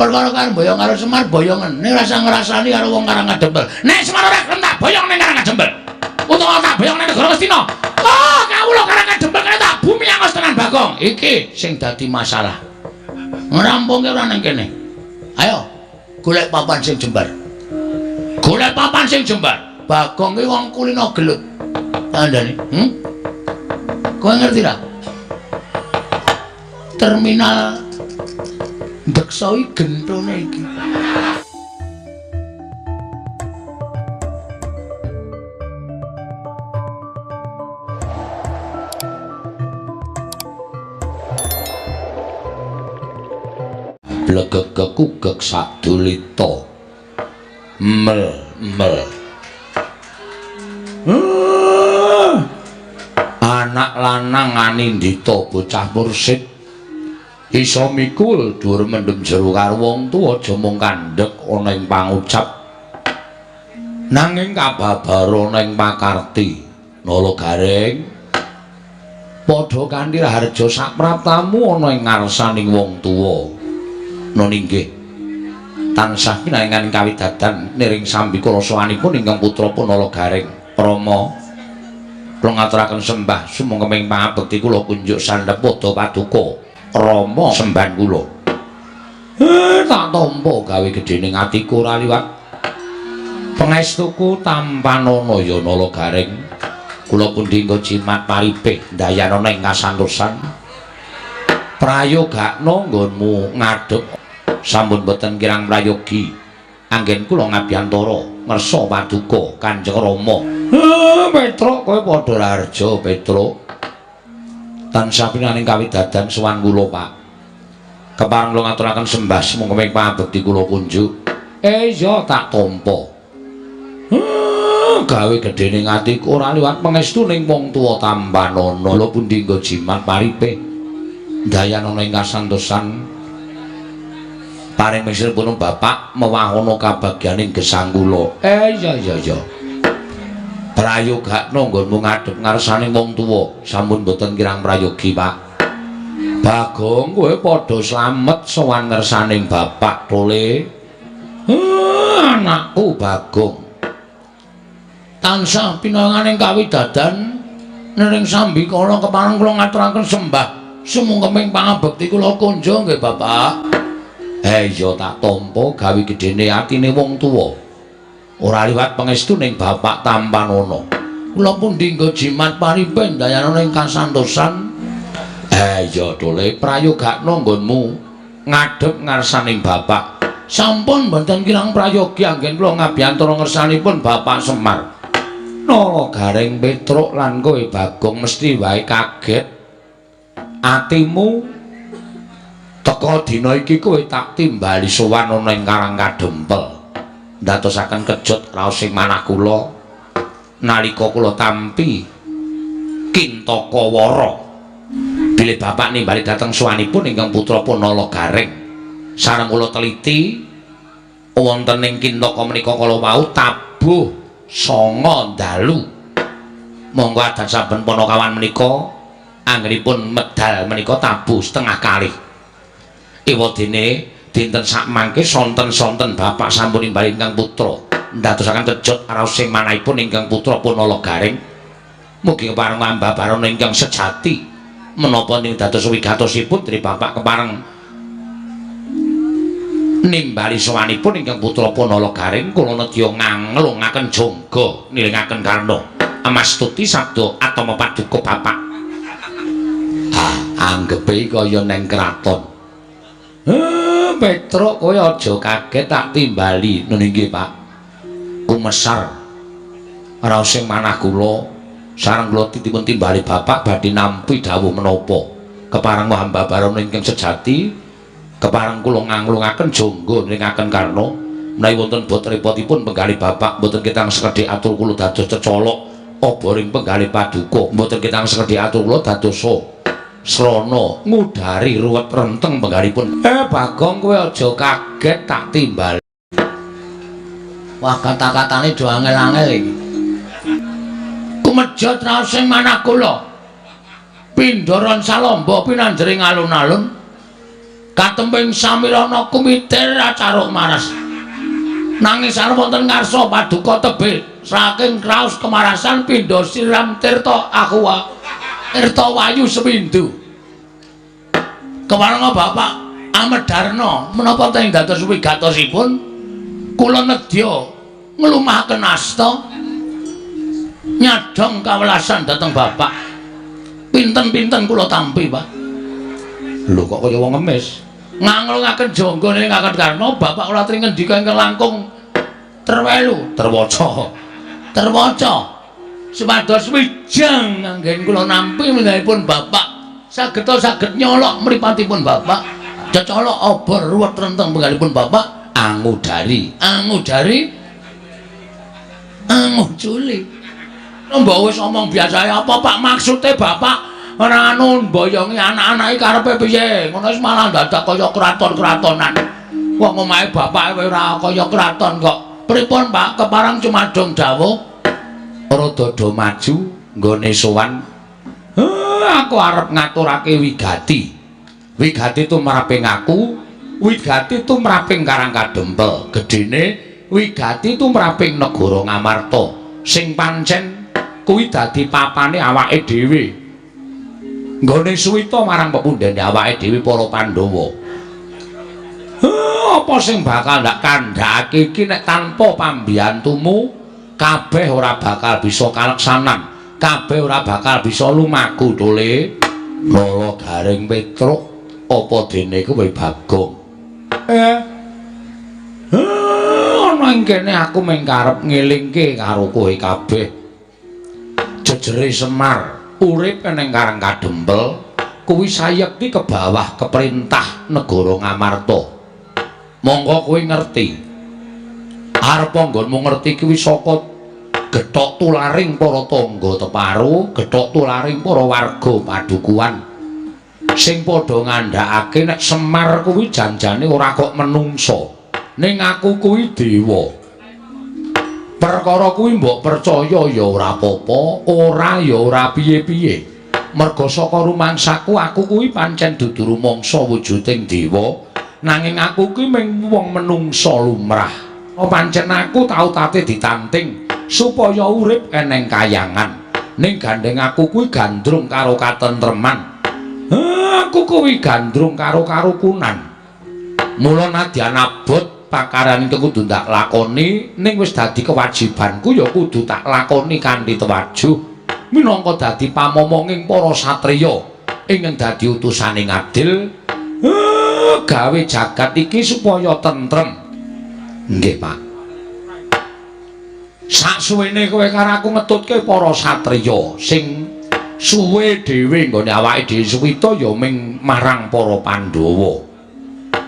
Perkara kan boyong karo Semar boyongen. Nek rasa ngrasani karo wong Karang Kadempel. Nek Semar ora gelem tak boyong ning Karang Kadempel. Utawa tak boyong ning negara Ngastina. Oh, kawula Karang Kadempel kene tak bumi angos tenan Bagong. Iki sing dadi masalah. Ngrampunge ora ning kene. Ayo, golek papan sing jembar. Golek papan sing jembar. Bagong ki wong kulino gelut. Kandhane, Kowe ngerti ra? Terminal Deksa iki gentone iki. Blegeg-kugeg sadulita. Mel mel. Anak lanang anindita bocah mursid iso mikul dhuwur mendem jero karo wong tuwa aja mung kandhek ana ing pangucap nanging kababar ana ing pakarti. Nala Gareng padha kanthi raharja sapraptamu ana ing ngarsaning wong tuwa. Nun inggih tansah pinaringan kawidadan niring sambikala sowanipun ingkang putra Nala Gareng. Rama, kula ngaturaken sembah sumangga pangabekti kula kunjuk sandhep padha paduka Rama semban kula. Tak tampa gawe gedhening atiku ora liwat pangestuku tampanana ya Nala Gareng. Kula pundi nggo jimat paripih ndayanana ing kasantosan. Prayogakna nggonmu ngadhep sampun boten kirang prayogi anggen kula ngabiyantara ngersa paduka Kanjeng Rama. Petruk kowe padha raharja Petruk. Tansah pinaring kawidadan sowan kula Pak. Kepareng kula ngaturaken sembah sumangga pangabekti kula kunjuk. Iya tak tampa. Gawe gedhening atiku ora liwat pangestuning wong tuwa tampanana. Kula pundi nggo jimat paripih ndayanana ing kasantosan paring misripun bapak mewahana kabagyaning gesang kula. Iya iya iya. Prayogakna nggonmu ngadhep ngarsane wong tuwa sampun boten kirang prayogi Pak. Bagong kowe padha slamet sowan ngersaning bapak tole. Anakku Bagong tansah pinaringaning kawidadan niring sambikala kepareng kula ngaturaken sembah sumangga pangabekti kula kunjung nggih bapak. Iya tak tampa gawe gedhene atine wong tuwa. Ora liwat pangestuning bapak tampanana. Kula pundi nggo jimat paripih ndayanana ing kasantosan. Iya dole prayogakna nggonmu ngadhep ngarsaning bapak. Sampun mboten kirang prayogi anggen kula ngabiyantara ngersanipun Bapak Semar. Nala Gareng Petruk lan kowe Bagong mesti wae kaget. Atimu teka dina iki kowe tak timbali sowan ana ing Karang Kadempel. Ndadosaken kejut raos ing manah kula nalika kula tampi Kintaka Wara. Bilih bapak nimbali dhateng sowanipun ingkang putra Nala Gareng. Sareng kula teliti wonten ing Kintaka menika kala wau tabuh 9 dalu. Monggo adat saben panakawan menika anggenipun medal menika tabuh setengah kalih. Ewadene dinten sakmangke sonten-sonten bapak sampun nimbali ingkang putra ndadosaken kejut raos ing manahipun ingkang putra Nala Gareng. Mugi kepareng ambabarana ingkang sejati menapa ning dados wigatosipun dene bapak kepareng nimbali sowanipun ingkang putra Nala Gareng. Kula nedya nganglungaken jangga nilingaken karna amastuti sabda atama paduka bapak. Anggepe kaya neng kraton. Petruk kowe aja kaget tak timbali. Nun inggih Pak. Kumesar raos sing manah kula sareng kula dipun timbali bapak badhe nampi dawuh menapa. Kepareng hamba barana ingkang sejati kepareng kula nganglungaken jangga nilingaken karna menawi wonten bot repotipun penggalih bapak mboten ketang sekedhik atur kula dados cecolok oboring penggalih paduka mboten ketang sekedhik atur kula dados srana ngudari ruwet renteng penggalipun. Bagong kowe aja kaget tak timbal. Wah kata-katane do angel-angel iki. Kumejot raos sing manah kula. Pindharan salamba pinanjering alun-alun. Katemping samirana kumitir acaruk maras. Nanging sareng wonten ngarsa paduka tebih saking kraos kemarasan pindha siram tirta aqua tirta wayu sepindu. Kewarenga Bapak Amedarna menapa teng dados wigatosipun kula nedya nglumahaken asta nyadhong kawelasan dhateng Bapak. Pinten-pinten kula tampi, Pak. Lho kok kaya wong ngemis. Nganglungaken jangga ning Kakang Karna, Bapak kula aturi ngendika ingkang langkung terwelu, terwaca. Terwaca. Supados wijang anggen kula nampi menahipun Bapak sageta saged nyolok mripatipun Bapak. Cecolok obor ruwet renteng penggalipun Bapak angudari, angudari anguculi. Mbok wis omong biasae apa Pak maksude Bapak ora anu mboyongi anak-anake karepe piye? Ngono wis malah dadak kaya kraton-kratonan. Wong omahe bapake ora kaya kraton kok. Pripun Pak keparang cumadong dawuh rada do maju nggone sowan. Aku arep ngaturake wigati. Wigati tumraping aku, wigati tumraping Karang Kadempel. Gedene wigati tumraping negara Ngamarta sing pancen kuwi dadi papane awake dhewe. Nggone suwita marang pepundhene awake dhewe para Pandhawa. Apa sing bakal ndak kandhakake iki nek tanpa pambiyantumu kabeh ora bakal bisa kaleksanan, kabeh ora bakal bisa lumaku tole. Lala garing Petruk apa dene kowe Bagong? Ana ing kene aku mung karep ngelingke karo kowe kabeh. Jejere Semar urip ning Karang Kadempel kuwi sayekti ke bawah keperintah negara Ngamarta. Monggo kowe ngerti. Arep nggonmu ngerti kuwi saka gethok tularing para tangga teparu, gethok tularing para warga padukuhan sing padha ngandhakake nek Semar kuwi janjane ora kok menungsa, ning aku kuwi dewa. Perkara kuwi mbok percaya ya ora apa-apa, ora ya ora piye-piye. Merga saka rumangsaku aku kuwi pancen dudu rumangsa wujuding dewa, nanging aku kuwi mung wong menungsa lumrah. Pancen aku tau tate ditanting supaya urip eneng kayangan. Ning gandeng aku kuwi gandrung karo katentreman. Aku kuwi gandrung karo karukunan. Mula nadyan abot pakaran iki kudu ndak lakoni, ning wis dadi kewajibanku ya kudu tak lakoni kanthi tewajuh minangka dadi pamomonging para satriya ingkang dadi utusane ngadil gawe jagat iki supaya tentrem. Nggih, Pak. Saksuwene kowe karo aku ngetutke para satriya sing suwe dhewe nggone awake dhewe suwita ya ming marang para Pandhawa.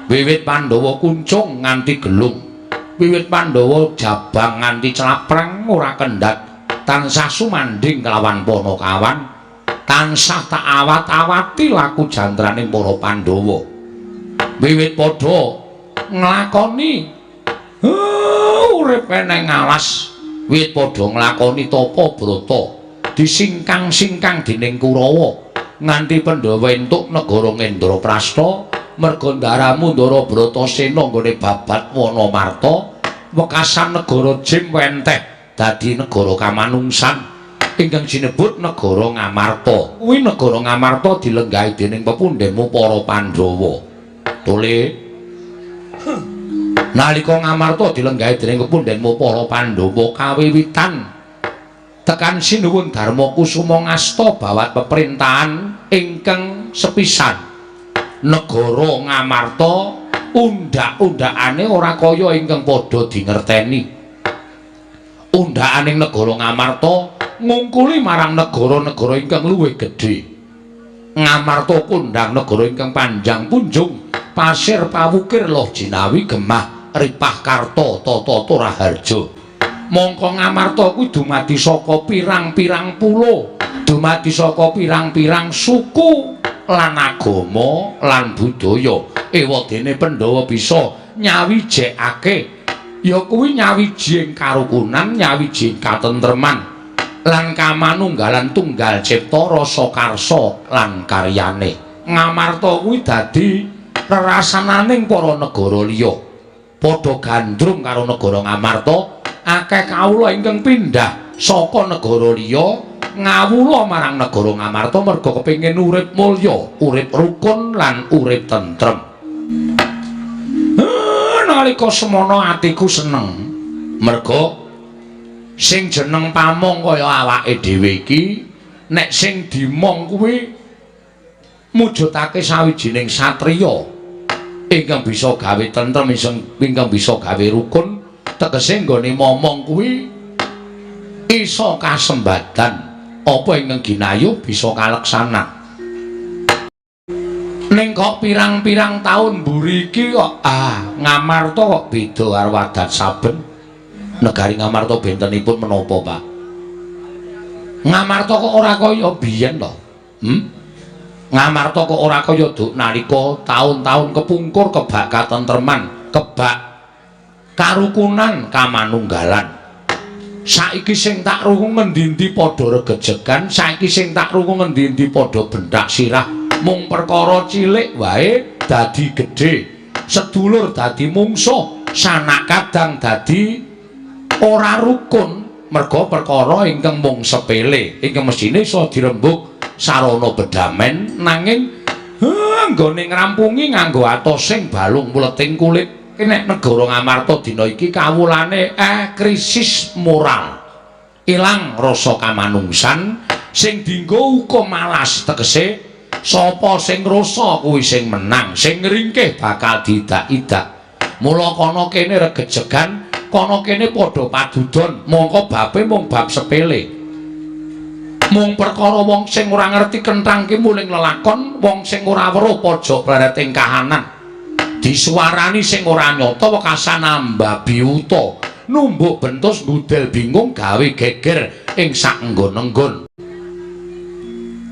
Wiwit Pandhawa kuncung nganti gelung, wiwit Pandhawa jabang nganti claprang ora kendhat, tansah sumandhing kelawan panakawan, tansah tak awat-awati laku jantraning para Pandhawa. Wiwit padha nglakoni urip eneng alas, wiwit padha nglakoni tapa brata, disingkang-singkang dening Kurawa nganti Pandhawa entuk negara Ngendraprasta. Merga ndaramu Ndara Bratasena nggone babat Wanamarta, wekasan negara Jim wenteh dadi negara kamanungsan ingkang sinebut negara Ngamarta. Kuwi negara Ngamarta dilenggahi dening pepundhenmu para Pandhawa. Tole nalika Ngamarta dilenggahi dening pepundhenmu para Pandhawa kawiwitan tekan Sinuwun Darma Kusuma ngasta bawat peperintahan ingkang sepisan. Negara Ngamarta undhak-undhakane ora kaya ingkang padha dingerteni. Undhakaning negara Ngamarta ngungkuli marang negara-negara ingkang luwih gedhe. Ngamarta kondhang negara ingkang panjang punjung, pasir pawukir loh jinawi gemah ripah karta tata raharja. Mongko Ngamarta kuwi dumadi saka pirang-pirang pulo, dumadi saka pirang-pirang suku lan agama lan budaya. Ewadene Pandhawa bisa nyawijekake ya kuwi nyawijing karukunan, nyawijing katentreman lan kamanunggalan tunggal cipta rasa karsa lan karyane. Ngamarta kuwi dadi Rerasananing para negara liya padha gandrung karo negara Ngamarta, akeh kawula ingkang pindah saka negara liya ngawula marang negara Ngamarta merga kepengin urip mulya, urip rukun lan urip tentrem. Nalika semono atiku seneng. Merga sing jeneng pamong kaya awake dhewe iki nek sing dimong kuwi mujudake sawijining satriya ingkang bisa gawe tentrem, ingkang bisa gawe rukun, tegese nggone momong kuwi iso kasembadan apa ingkang ginayuh bisa kaleksanan. Ning kok pirang-pirang taun mburi iki kok Ngamarta kok beda karo adat saben. Negari Ngamarta bentenipun menapa, Pak? Ngamarta kok ora kaya biyen to? Ngamarta kok ora kaya duk nalika taun-taun kepungkur kebak katentreman, kebak karukunan, kamanunggalan. Saiki sing tak rungu ngendi-endi padha regejegan, saiki sing tak rungu ngendi-endi padha benthak sirah, mung perkara cilik wae dadi gedhe, sedulur dadi mungsuh, sanak kadang dadi ora rukun merga perkara ingkang mung sepele, ingkang mesthine iso dirembug sarana bedamen, nanging nggone ngrampungi nganggo atosing balung muleting kulit. Nek negara Ngamarta dina iki kawulane krisis moral, ilang rasa kamanungsan, sing dinggo hukum malas, tegese sapa sing rasa kuwi sing menang, sing ngringkih bakal diidak-idak. Mula kana kene regejegan, kana kene padha padudon, mongko babe mung bab sepele. Mung perkara wong sing ora ngerti kenthang ki muling lelakon, wong sing ora weruh pojok plereting kahanan. Disuwarani sing ora nyata wekasan ambabi wuta, numbuk bentus ngudel bingung gawe geger ing sak nggon-nggon.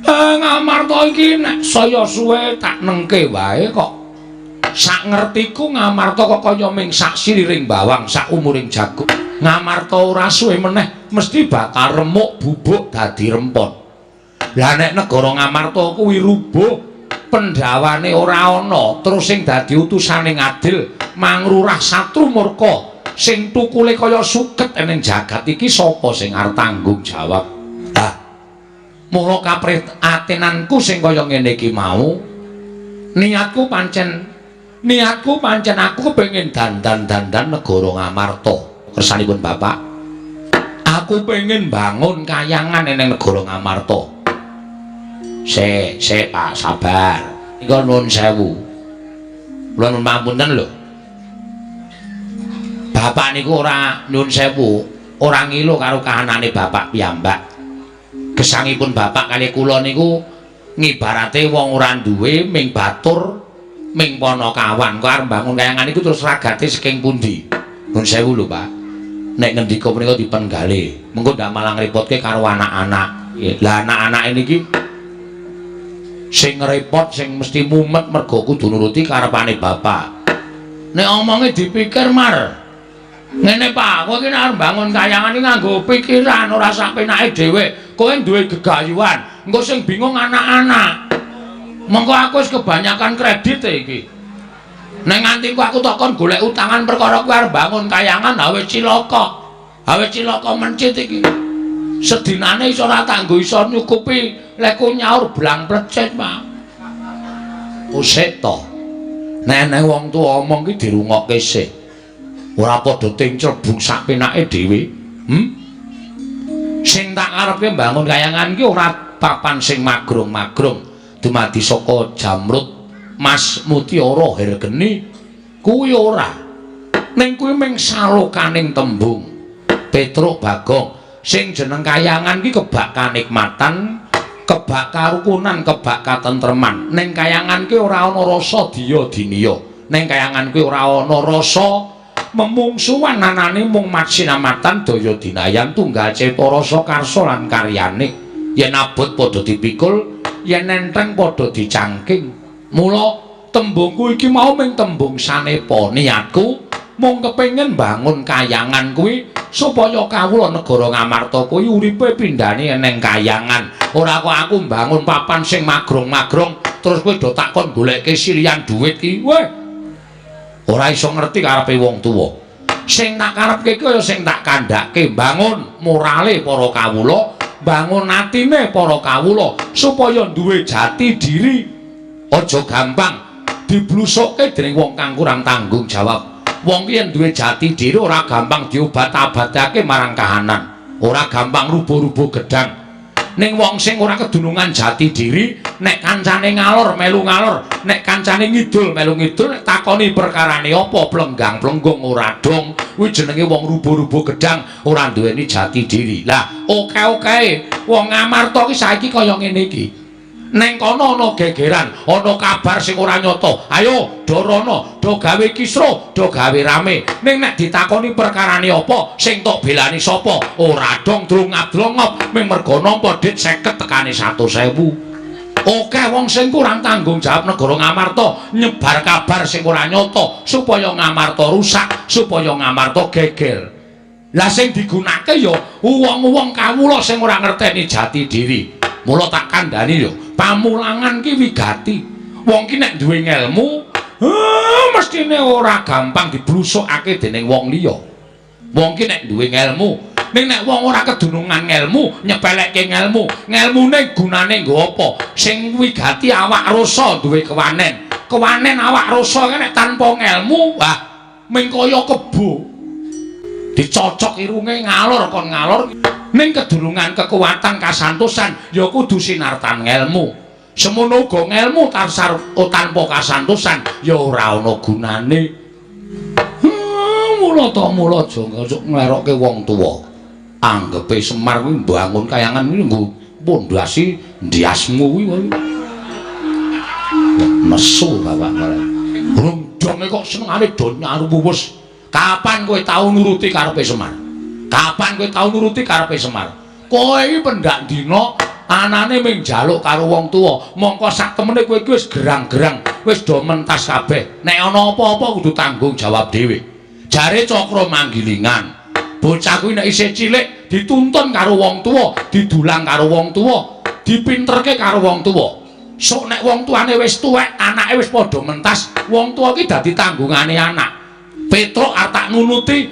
Ngamarta iki nek saya suwe tak nengke wae kok. Sak ngertiku Ngamarta kok kaya ming sak siliring bawang sak umuring jagung. Ngamarta ora suwe meneh mesti bakal remuk bubuk dadi rempon. Lah nek negara Ngamarta kuwi rubuh, pendhawane ora ana, terus sing dadi utusane ngadil mangrurah satru murka sing tukule kaya suket ning jagat iki sapa sing arep tanggung jawab? Lah mula kaprihatinanku sing kaya ngene iki mau, niatku pancen aku kepengin dandan-dandan negara Ngamarta. Kersanipun Bapak, aku pengen bangun kayangan ning negara Ngamarta. Sik, sik Pak, sabar. Iku nuwun sewu. Kula nuwun pangapunten lho. Bapak niku ora nuwun sewu, ora ngilu karo kahanane bapak piyambak. Gesangipun bapak kali kula niku ngibarate wong ora duwe ming batur ming panakawan. Kok arep bangun kayangan iku terus ragate saking pundi? Nuwun sewu lho, Pak. Nek ngendika punika dipenggale, mengko ndak malah ngrepotke karo anak-anak. Lah anak-anak niki sing repot, sing mesti mumet mergo kudu nuruti karepane bapak. Nek omonge dipikir mar. Ngene Pak, kowe iki nek arep bangun kayangan iki nganggo pikiran ora sak penake dhewe. Kowe duwe gegayuhan, engko sing bingung anak-anak. Mengko aku wis kebanyakan kredit iki. Nek nganti ku aku tak kon golek utangan perkara kowe arep bangun kayangan awe cilaka. Awe cilaka mencit iki. Sedinane iso ora tanggo iso nyukupi leku nyaur blang plecit, Pak. Usik to. Nek nek wong tuwa omong ki dirungokke sik. Ora padha tinclebung sak penake dhewe. Sing tak karepke mbangun kayangan ki ora papan sing magrong-magrong dumadi saka jamrut mas mutiara hergeni kuwi ora. Ning kuwi ming salokaning tembung. Petruk Bagong sing jeneng kayangan ki kebak kanikmatan, kebak karukunan, kebak katentreman. Ning kayangan ki ora ana rasa diya diniya. Ning kayangan ki ora ana rasa memungsuhan, anane mung masinamatan daya dinayan tunggal cipta rasa karsa lan karyane. Yen abot padha dipikul, yen enteng padha dicangking. Mula tembungku iki mau ming tembung sanepa. Niatku mung kepengin bangun kayangan kuwi supaya kawula negara Ngamarta kuwi uripe pindhane ning kayangan. Ora kok aku mbangun papan sing magrong-magrong Terus kowe do takon goleke silian dhuwit ki. Weh. Ora iso ngerti karepe wong tuwa. Sing tak karepke ki kaya sing tak kandhake, bangun morale para kawula, bangun atine para kawula supaya duwe jati diri. Aja gampang diblusukke dening wong kang kurang tanggung jawab. Wong ki yen duwe jati diri ora gampang diobat-abatake marang kahanan, ora gampang rubuh-rubuh gedang. Ning wong sing ora kedunungan jati diri, nek kancane ngalor melu ngalor, nek kancane ngidul melu ngidul, nek takoni perkarane apa plenggang-plenggung ora dong. Kuwi jenenge wong rubuh-rubuh gedang, ora duweni jati diri. Lah, oke-oke wong Ngamarta ki saiki kaya ngene iki. Neng kono ana gegeran, ana kabar sing ora nyata. Ayo do rono, do gawe kisruh, do gawe rame. Ning nek ditakoni perkarane apa, sing tok belani sapa? Ora dong drongap-drongop, ming mergo nampa dit 50 tekane 100.000. Oke wong sing kurang tanggung jawab negara Ngamarta nyebar kabar sing ora nyata supaya Ngamarta rusak, supaya Ngamarta geger. Lah sing digunake ya wong-wong kawula sing ora ngerteni jati diri. Mula tak kandhani yo, pamulangan ki wigati. Wong ki nek duwe ngelmu, mestine ora gampang diblusukake dening wong liya. Wong ki nek duwe ngelmu, ning nek wong ora kedunungan ngelmu, nyepelekke ngelmu, ngelmune gunane nggo apa? Sing wigati awak rasa duwe kewanen. Kewanen awak rasa ki nek tanpa ngelmu, wah, ming kaya kebo. Dicocok irunge ngalor kon ngalor. Ning kedurungan kekuatan kasantosan ya kudu sinartan ngelmu. Semono uga ngelmu tanpa kasantosan ya ora ana gunane. Mula ta mula aja nglerokke wong tuwa. Anggepe Semar kuwi mbangun kayangan kuwi nggo pondasi ndiasmu kuwi. Nesu bapak kare. Rung donge kok senengane do nyaruwus. Kapan kowe tau nuruti karepe Semar? Kapan kowe tau nuruti karepe Semar? Kowe iki pendak dina anane mung njaluk karo wong tuwa, mongko sak temene kowe iki wis gerang-gerang, wis do mentas kabeh. Nek ana apa-apa kudu tanggung jawab dhewe. Jare Cakra Manggilingan, bocah kuwi nek isih cilik dituntun karo wong tuwa, didulang karo wong tuwa, dipinterke karo wong tuwa. Sok nek wong tuane wis tuwek, anake wis padha mentas, wong tuwa iki dadi tanggungane anak. Petruk arep tak nunuti,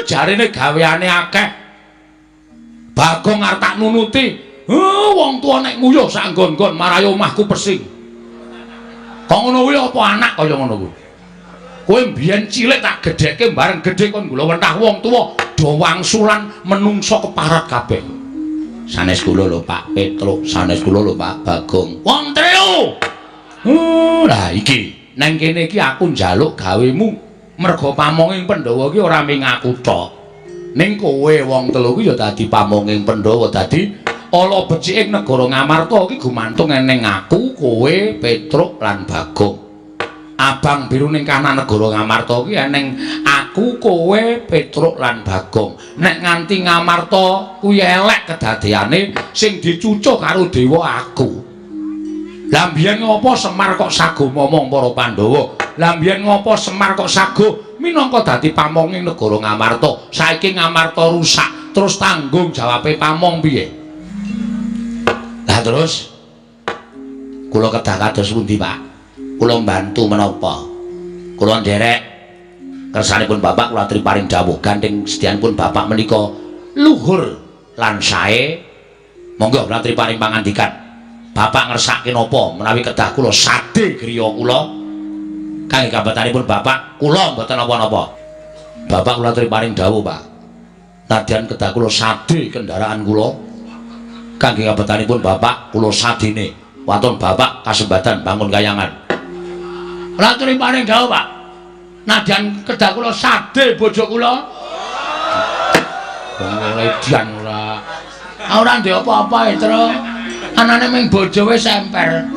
jarene gaweane akeh. Bagong arep tak nunuti, wong tuwa nek nguyuh sak nggon-nggon marai omahku pesing. Kok ngono kuwi apa anak kaya ngono kuwi? Kowe mbiyen cilik tak gedhekke bareng gedhe kon gula wentah wong tuwa do wangsulan menungso keparat kabeh. Sanes kula lho Pak Petruk, sanes kula lho Pak Bagong. Wong trio. Lah iki neng kene iki aku njaluk gawemu. Merga pamonging Pandhawa iki ora mung aku tok. Ning kowe wong telu kuwi ya dadi pamonging Pandhawa, dadi ala beciking negara Ngamarta iki gumantung eneng aku, kowe, Petruk lan Bagong. Abang biru ning kanan negara Ngamarta iki eneng aku, kowe, Petruk lan Bagong. Nek nganti Ngamarta kuwi elek kedadeane sing dicucuh karo dewa aku. Lah mbiyen ngopo Semar kok sago momong para Pandhawa? Lah mbiyen ngopo Semar kok sago minangka dadi pamonging negara Ngamarta? Saiki Ngamarta rusak, terus tanggung jawabe pamong piye? Lah terus kula kedah kados pundi, Pak? Kula mbantu menapa? Kula nderek kersanipun Bapak kula aturi paring dawuh gandeng sedyanipun Bapak menika luhur lan sae. Monggo kula aturi paring pangandikan. Bapak ngersake napa menawi kedah kula sade griya kula kangge kabatanipun Bapak kula mboten napa-napa. Bapak kula aturi paring dawuh, Pak. Nadyan kedah kula sade kendaraan kula kangge kabatanipun Bapak kula sadene. Waton Bapak kasembadan bangun kayangan. Kula aturi paring dawuh, Pak. Nadyan kedah kula sade bojo kula. Wong ora edian ora. Ora ndek apa-apa, Tru. Anane ming bojo wis emper.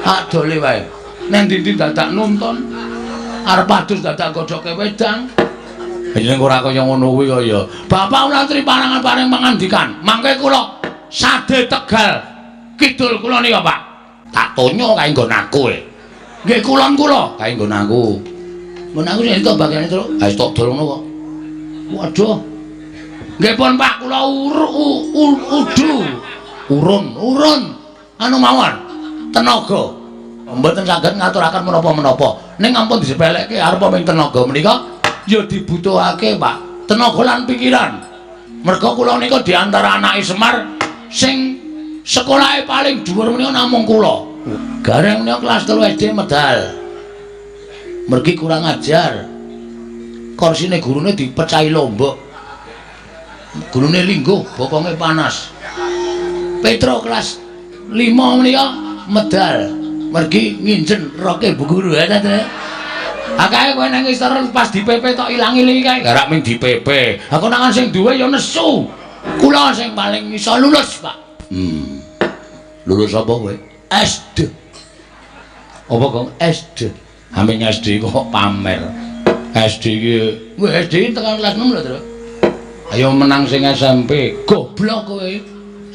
Adole wae. Nang ndi-ndi dadak nonton. Arep adus dadak godhoke wedang. Yen ora kaya ngono kuwi kaya. Bapak ora aturi parangan paring pangandikan. Mangke kula sade Tegal kidul kula nika, Pak. Tak tonyo kae nggon aku e. Nggih kulon kula kae nggon aku. Nggon aku sing entuk bagiane, Truk. Ha wis tok dol ngono kok. Waduh. Nggih pun, Pak, kula udu. Urun, urun. Anu mawon. Tenaga. Mboten saged ngaturaken menapa-menapa. Ning ampun disepelekke arep ming tenaga menika ya dibutuhake, Pak. Tenaga lan pikiran. Merga kula nika di antara anake Semar sing sekolahe paling dhuwur menika namung kula. Gareng menika kelas 3 SD medal. Mergi kurang ajar. Korsine gurune dipecahi lombok. Gurune lingguh, bokonge panas. Petro kelas 5 menika medal. Mergi nginjen roke bu guru ya ta. Akae kowe nang istor pas di PP tok ilang-iling kae. Garak ming di PP. Aku nangan sing duwe ya nesu. Kula sing paling iso lulus, Pak. Lulus apa kowe? SD. Apa kok SD? Haming SD kok pamer. SD iki, weh SD tekan kelas 6 lho, Tru. Ayo menang sing SMP. Goblok kowe.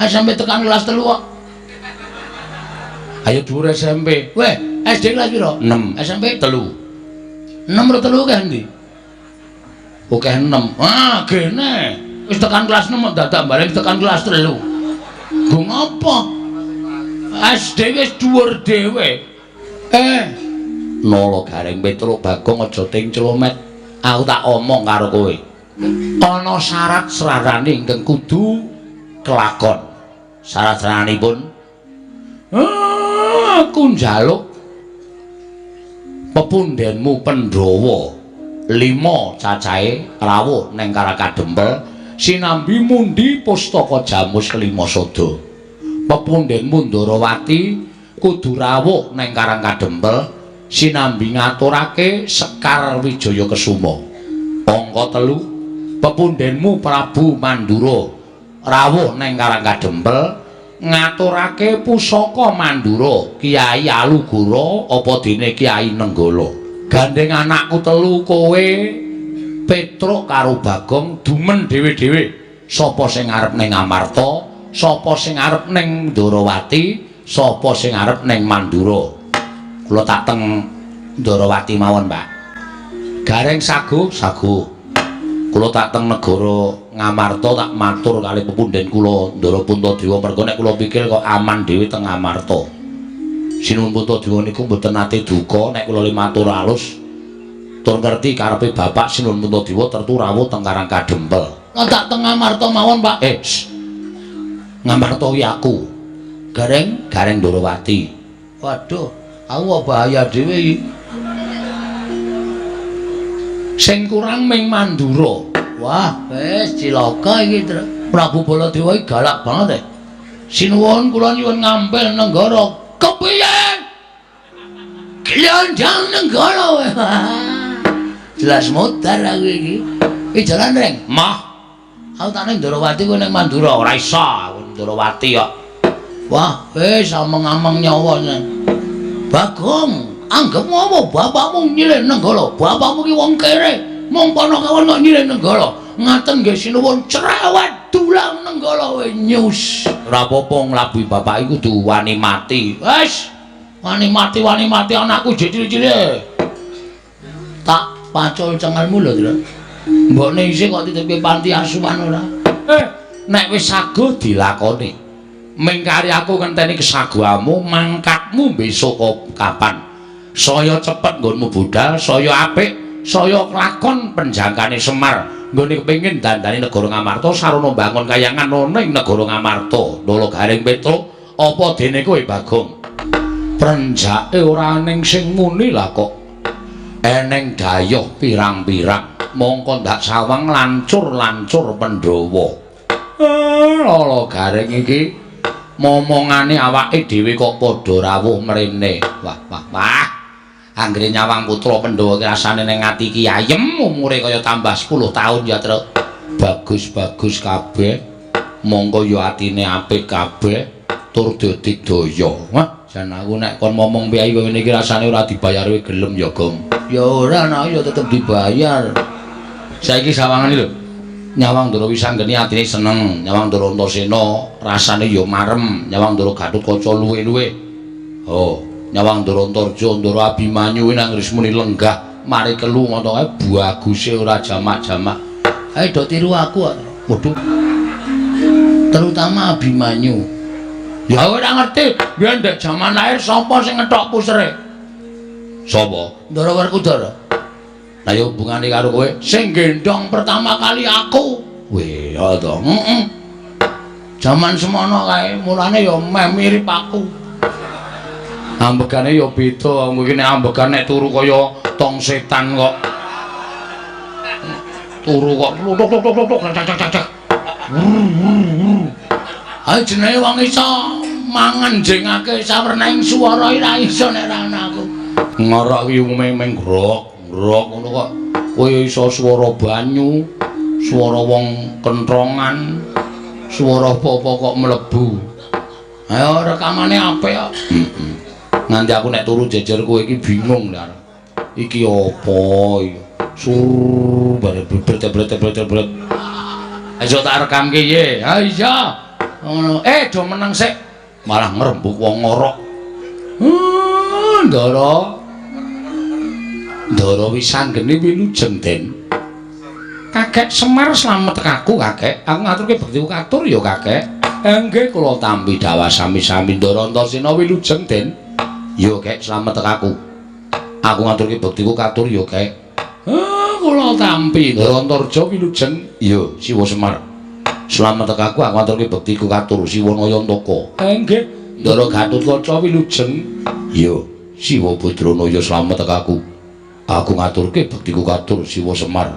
SMP tekan kelas 3 kok. Ayo dhuwur SMP. Weh, SD kelas piro? 6. SMP 3. 6 ro 3 akeh endi? Akeh 6. Ah, gene. Wis tekan kelas 6 kok dadak balik tekan kelas 3. Nggo ngapa? SD wis dhuwur dhewe. Nala Gareng Petruk Bagong aja ting clomet. Aku tak omong karo kowe. Ana syarat srarane ingkang kudu kelakon. Syarat-syaranipun aku njaluk pepundhenmu Pandhawa 5 cacahe rawuh neng Karang Kadempel sinambi mundi pustaka Jamus kelima sada. Pepundhenmu Ndarawati kudu rawuh neng Karang Kadempel sinambi ngaturake Sekar Wijaya Kesuma. Angka 3 pepundhenmu Prabu Mandura rawuh neng Karang Kadempel ngaturake pusaka Mandura Kiai Alugoro apa dene Kiai Nenggala. Gandeng anakku telu kowe Petruk karo Bagong dumen dhewe-dhewe. Sapa sing arep ning Amarta, sapa sing arep ning Ndarawati, sapa sing arep ning Mandura. Kula tak teng Ndarawati mawon, Pak. Gareng sago, sago. Kula tak teng negara Ngamarta tak matur kali pepundhen kula Ndara Puntadewa merga nek kula pikir kok aman dhewe teng Ngamarta. Sinuwun Puntadewa niku mboten nate duka nek kula matur alus tur ngerti karepe Bapak Sinuwun Puntadewa tertu rawuh teng Karang Kadempel. Kula tak teng Ngamarta mawon, Pak. Ngamarta kuwi aku. Gareng, Gareng Ndarawati. Waduh, aku kok bahaya dhewe iki. Sing kurang ming Mandura. Wah, wis cilaka iki, Tru. Prabu Baladewa iki galak banget. Sinuwun kula nyuwun ngampil nenggara. Kepiye? Glondong nenggara. Jelas modar aku iki. Iki jalan reng. Mah. Aku tak ning Ndarawati kowe ning Mandura. Ora iso aku Ndarawati kok. Wah, wis ameng-ameng nyawa. Bagong, anggepmu apa bapakmu nyilih Nenggala? Bapakmu ki wong kere. Mung panakawan kok nyilih Nenggala. Ngaten nggih sinuwun cerewet dulang Nenggala we nyus. Ora apa-apa nglabuhi bapak iku kudu wani mati. Wis, wani mati anakku jek cilik-cilik. Tak pacul cengelmu lho, Tru. Mbokne isih kok titipke panti asuhan ora? Nek wis sago dilakoni. Mingkari aku ngenteni kesaguhamu, mangkatmu besok kapan? Saya cepet nggonmu budal, saya apik, saya lakon penjangkane Semar. Nggone kepengin dandani negara Ngamarta sarana mbangun kayangan ana ing negara Ngamarta. Nala Gareng Petruk, apa dene kowe Bagong? Prenjake ora ning sing muni lah kok. Eneng dayoh pirang-pirang, mongko ndak sawang lancur-lancur Pandhawa. Lala Gareng iki momongane awake dhewe kok padha rawuh mrene. Wah, wah, wah. Anggere nyawang putra Pandhawa ki rasane ning ati ki ayem, umure kaya tambah 10 taun ya, Truk. Bagus-bagus kabeh. Mongko ya atine apik kabeh tur dadi daya. Wah, jan aku nek kon momong piye kaya ngene iki rasane ora dibayar kowe gelem ya, Gong. Ya ora, nek ya tetep dibayar. Saiki sawangane lho. Nyawang Ndara Wisanggeni atine seneng, nyawang Ndara Antasena rasane ya marem, nyawang Ndara Gatotkaca luwe-luwe. Oh, nyawang Ndara Antarja, Ndara Abimanyu nang wis muni lenggah, mari kelu ngono kae baguse ora jamak-jamak. Ayo do tiru aku kok. Waduh. Terutama Abimanyu. Ya ora ngerti, biyen ndek jaman lahir sapa sing ngethok pusere? Sapa? Ndara Werkudara. Lah ya hubungane karo kowe? Sing gendhong pertama kali aku. Weh, ya to. Heeh. Jaman semono kae, mulane ya meh mirip aku. Ambegane ya beda, mungkin nek ambegan nek turu kaya tong setan kok. Turu kok tuk tuk tuk tuk cak cak cak. Ayo jenenge wong iso mangan jengake sawernaing swara ora iso nek ora ana aku. Ngorok iki umume meng grok, grok ngono kok. Kowe iso swara banyu, swara wong kentrongan, swara apa-apa kok mlebu. Ayo rekamane apik kok. Heeh. Nganti aku nek turu jejer kowe iki bingung lho. Iki apa iki? Sur bare bret-bret-bret-bret. Ayo tak rekamke piye? Ha iya. Ngono. Do meneng sik. Malah ngrembug wong ngorok. Ndara. Ndara Wisanggeni wilujeng, Den. Kakek Semar slamet aku, Kakek. Aku ngaturke bektiku katur ya, Kakek. Nggih, kula tampi dhawah sami-sami Ndara Antasena wilujeng, Den. Ya, Kek, slamet aku. Aku ngaturke bektiku katur ya, Kek. Kula tampi Ndara Antarja wilujeng. Ya, Siwa Semar. Slamet aku, aku ngaturke bektiku katur Siwa Nayantaka. Nggih. Ndara Gatotkaca wilujeng. Ya, Siwa Badranaya slamet aku. Aku ngaturke bektiku katur Siwa Semar.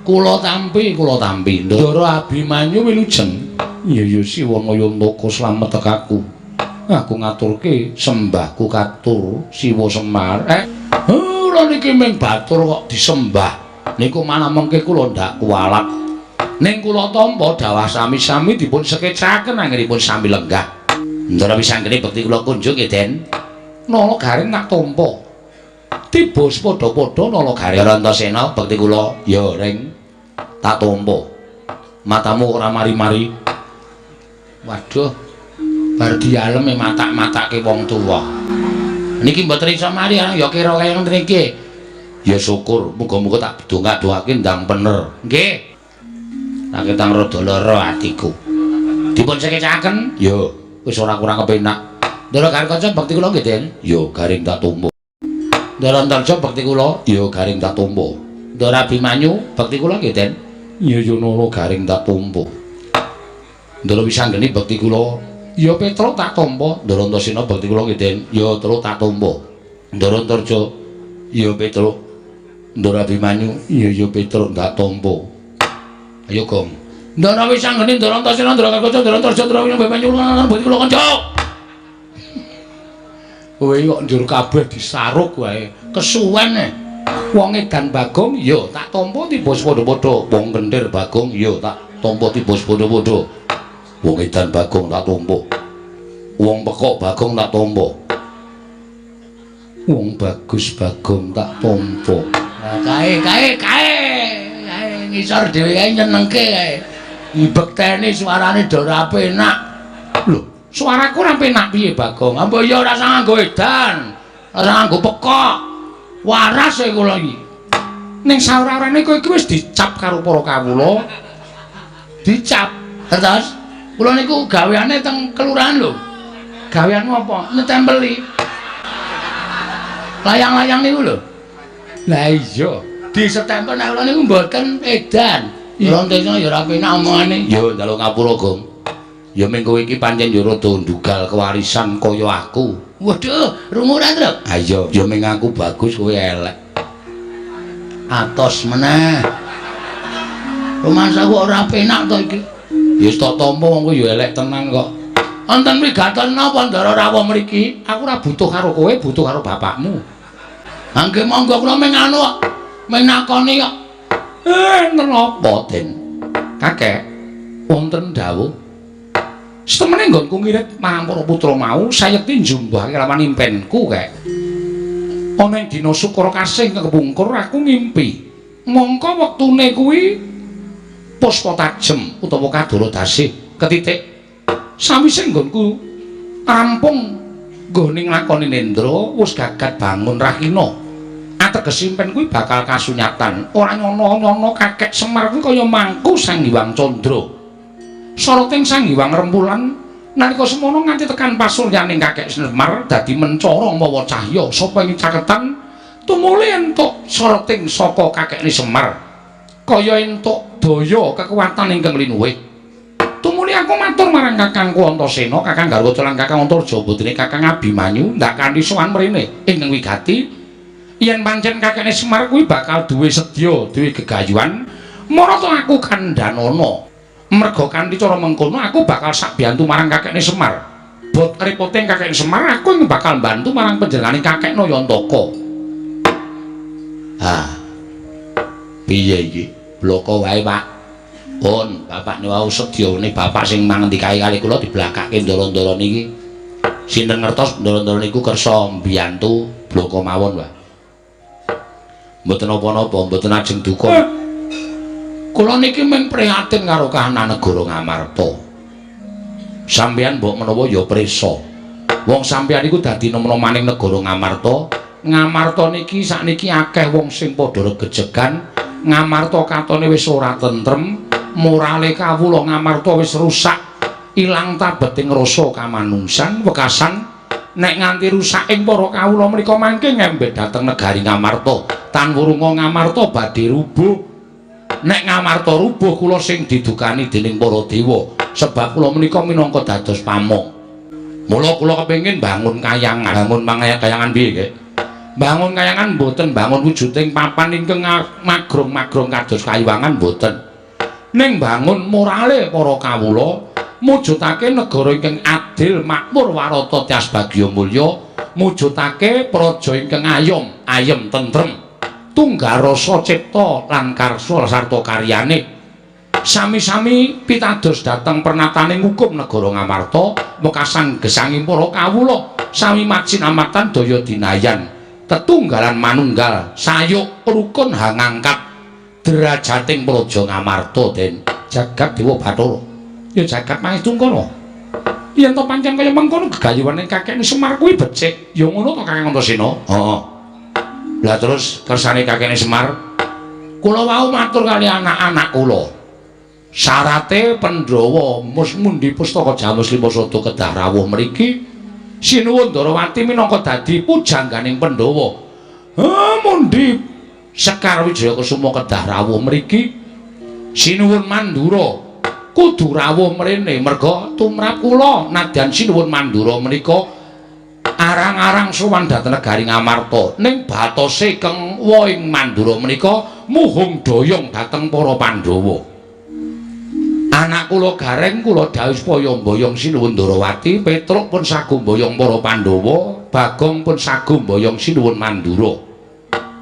Kula tampi, kula tampi. Ndara Abimanyu wilujeng. Ya ya Siwa Nayantaka slamet aku. Aku ngaturke sembahku katur Siwa Semar. Kula niki ming batur kok disembah. Niku malah mengke kula ndak kualat. Ning kula tampa dhawah sami-sami dipun sekecaken anggenipun sami lenggah. Ndara Wisanggeni bekti kula kunjung nggih, Den. Nala Garing tak tampa. Tiba padha-padha Nala Garing. Ndara Antasena bekti kula ya ring tak tampa. Matamu ora mari-mari. Waduh. Bar dialeme matak-matake wong tuwa. Niki mboten iso mari ya kira kaya ngene iki. Ya syukur, muga-muga tak dongak-dongake ndang bener. Nggih. Raketang rada lara atiku. Dipun sekecaken? Ya, wis ora kurang kepenak. Ndara Garing bekti kula nggih, Den. Ya, Garing tak tampa. Ndara Antarja bekti kula, ya Garing tak tampa. Ndara Abimanyu bekti kula nggih, Den. Ya ya Nala Garing tak tampa. Ndara Wisanggeni bekti kula, ya Petruk tak tampa. Ndara Antasena bekti kula nggih, Den. Ya Truk tak tampa. Ndara Antarja, ya Petruk. Ndara Abimanyu, ya ya Petruk tak tampa. Ayo Gong. Ndara Wisanggeni, Ndara Antasena, Ndara Gatot, Ndara Antarja, Ndara Abimanyu, bekti kula kanca. Kowe kok njur kabeh disaruk wae. Kesuwen e. Wong edan Bagong ya tak tampa tiba padha-padha. Wong kentir Bagong ya tak tampa tiba padha-padha. Wong edan Bagong tak tampa. Wong pekok Bagong tak tampa. Wong bagus Bagong tak tampa. Nah, kae kae kae. Kae ngisor dhewe kae nyenengke kae. Dibekteni suarane do ora penak. Lho, suaraku ora penak piye Bagong? Mbok ya ora usah nganggo edan. Ora usah nganggo pekok. Waras e kula iki. Ning saora-orane kowe iki wis dicap karo para kawula. Dicap. Terus kula niku gaweane teng kelurahan lho. Gaweanmu apa? Nyetempeli. Layang-layang niku lho. Lah iya, disetempel nek kula niku mboten edan. Rontene ya ora penak omongane. Ya njaluk ngapura, Gong. Ya ming kowe iki pancen ya rada ndugal kewarisan kaya aku. Waduh, rungu ora, Truk? Ha iya, ya ming aku bagus kowe elek. Atos meneh. Rumangsaku ora penak to iki. Ya wis tak tampa wong kowe ya elek tenan kok. Wonten mrigatos napa Ndara rawuh mriki? Aku ora butuh karo kowe, butuh karo bapakmu. Ha nggih monggo kula ming anu kok. Ming nakoni kok. Enten apa, Den? Kakek, wonten dawuh. Setemene nggonku ngirit marang para putra mau, sayekti njumbahake lawan impenku, Kek. Ana ing dina Sukara Kasih kepungkur aku ngimpi. Mongko wektune kuwi puspa tajem utawa kadara dasih ketitik. Sawise nggonku rampung nggone nglakoni nendra, wis gagat bangun rahina. Ateges impen kuwi bakal kasunyatan. Ora nyono-nyono Kakek Semar kuwi kaya mangku Sang Hyang Candra. Soroting Sang Hyang Rembulan Nalika semono nganti tekan pasuryaning Kakek Semar dadi mencara mawa cahya sapa ing caketan tumuli entuk soroting saka Kakekne Semar. Kaya entuk daya kekuatan ingkang linuwih. Tumuli aku matur marang Kakangku Antasena, Kakang Garwaca lan Kakang Antarja putrine Kakang Abimanyu ndak kanthi sowan mrene ingkang wigati yen pancen Kakekne Semar kuwi bakal duwe sedya, duwe gegayuhan, marata aku kandhanana. Merga kanthi cara mengkono aku bakal sakbiyantu marang Kakekne Semar. Bot repote Kakekne Semar aku ing bakal mbantu marang panjenengane Kakek Nayantaka. Ha. Piye iki? Bloko wae, Pak. Pun, bapak niku wau sedyane bapak sing mangndikae kali kula diblakake ndara-ndara niki. Sinten ngertos ndara-ndara niku kersa mbiyantu bloko mawon, Pak. Mboten napa-napa, mboten ajeng duka. Kula niki mung prihatin karo kahanan negara Ngamarta. Sampeyan mbok menawa ya prisa. Wong sampeyan iku dadi nom-nomaning negara Ngamarta. Ngamarta niki sakniki akeh wong sing padha regejegan. Ngamarta katone wis ora tentrem. Morale kawula Ngamarta wis rusak, ilang tabeting rasa kamanungsan, wekasan nek nganti rusak ing para kawula mriko mangke ngembet dhateng negari Ngamarta. Tan wurunga Ngamarta badhe rubuh. Nek Ngamarta rubuh kula sing didukani dening para dewa, sebab kula menika minangka dados pamong. Mula kula kepengin bangun kayangan, bangun kayangan piye, Gek? Bangun kayangan mboten bangun wujuding papan ingkang magrong-magrong kados kayuwangan mboten. Ning bangun morale para kawula, mujudake negara ingkang adil, makmur, warata, tias bagya mulya, mujudake praja ingkang ayom, ayem tentrem, tunggal rasa cipta lan karsa sarta karyane. Sami-sami pitados dhateng pernataning hukum negara Ngamarta, wekasan gesanging para kawula, sami majinamatan daya dinayan, tetunggalan manunggal, sayuk rukun hangangkat derajating praja Ngamarta. Den jagat Dewa Bathara ya jagat Mahestungkara. Yen to pancen kaya mengkono gegayuhane Kakekne Semar kuwi becik, ya ngono to Kakang Antasena? Heeh. Lah terus kersane Kakekne Semar, kula wau matur kali anak-anak kula, syarate Pandhawa mus mundi pustaka Jamus Lima Sada kedah rawuh mriki. Sinuwun Ndarawati minangka dadi pujangganing Pandhawa. Ha mundi Sekar Wijaya Kusuma kedah rawuh mriki. Sinuwun Mandura kudu rawuh mrene merga tumrap kula nadyan Sinuwun Mandura menika arang-arang sowan dhateng negari Ngamarta, ning batose keng ing Mandura menika muhung doyong dhateng para Pandhawa. Anak kula Gareng kula dawuh supaya mboyong Sinuwun Ndarawati, Petruk pun sagu mboyong para Pandhawa, Bagong pun sagu mboyong Sinuwun Mandura.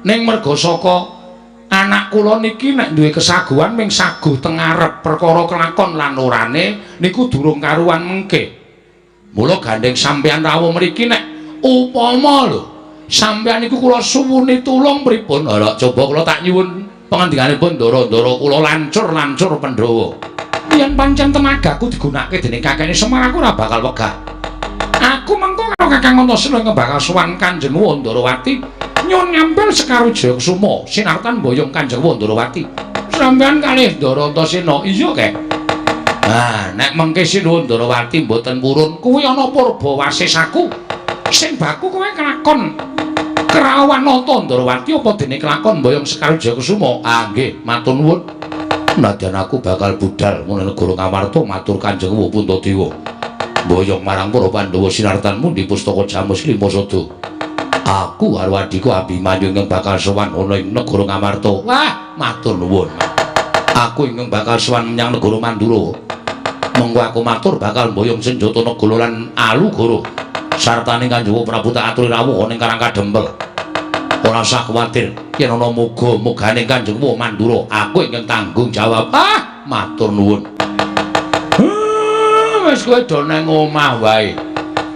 Ning merga saka anak kula niki nek duwe kesaguhan ming saguh teng ngarep, perkara kelakon lan orane niku durung karuan mengke. Mula gandeng sampeyan rawuh mriki nek upama lho sampeyan niku kula suwuni tulung pripun? Ora coba kula tak nyuwun pangandikanipun ndara-ndara kula lancur-lancur Pandhawa. Yen pancen tenagaku digunakake dening Kakekne Semar aku ora bakal wegah. Aku mengko karo Kakang Antasena bakal sowan Kanjeng Wandarawati nyuwun ngampil Sekar Wijaya Kusuma sinartan mboyong Kanjeng Wandarawati. Sampeyan kalih Ndara Antasena iya kek. Ah, nek mengke Sinuwun Ndarawati mboten purun kuwi ana purba wasesaku. Sing baku kowe kelakon kerawan nata Ndarawati apa dene kelakon mboyong Sekar Wijaya Kusuma? Ah nggih, matur nuwun. Nadyan aku bakal budal menyang negara Ngamarta matur Kanjeng Puntadewa. Mboyong marang para Pandhawa sinartan mundi pustaka Jamus Lima Sada. Aku karo adhiku Abimanyu ingkang bakal sowan ana ing negara Ngamarta. Wah, matur nuwun. Aku ingkang bakal sowan menyang negara Mandura. Mengko aku matur bakal mboyong senjata negara lan alugara. Sartane Kanjeng Prabu tak aturi rawuh ana ing Karang Kadempel. Ora usah kuwatir yen ana muga-mugane Kanjeng Mandura, aku ingkang tanggung jawab. Ah, matur nuwun. Wis kowe do nang omah wae.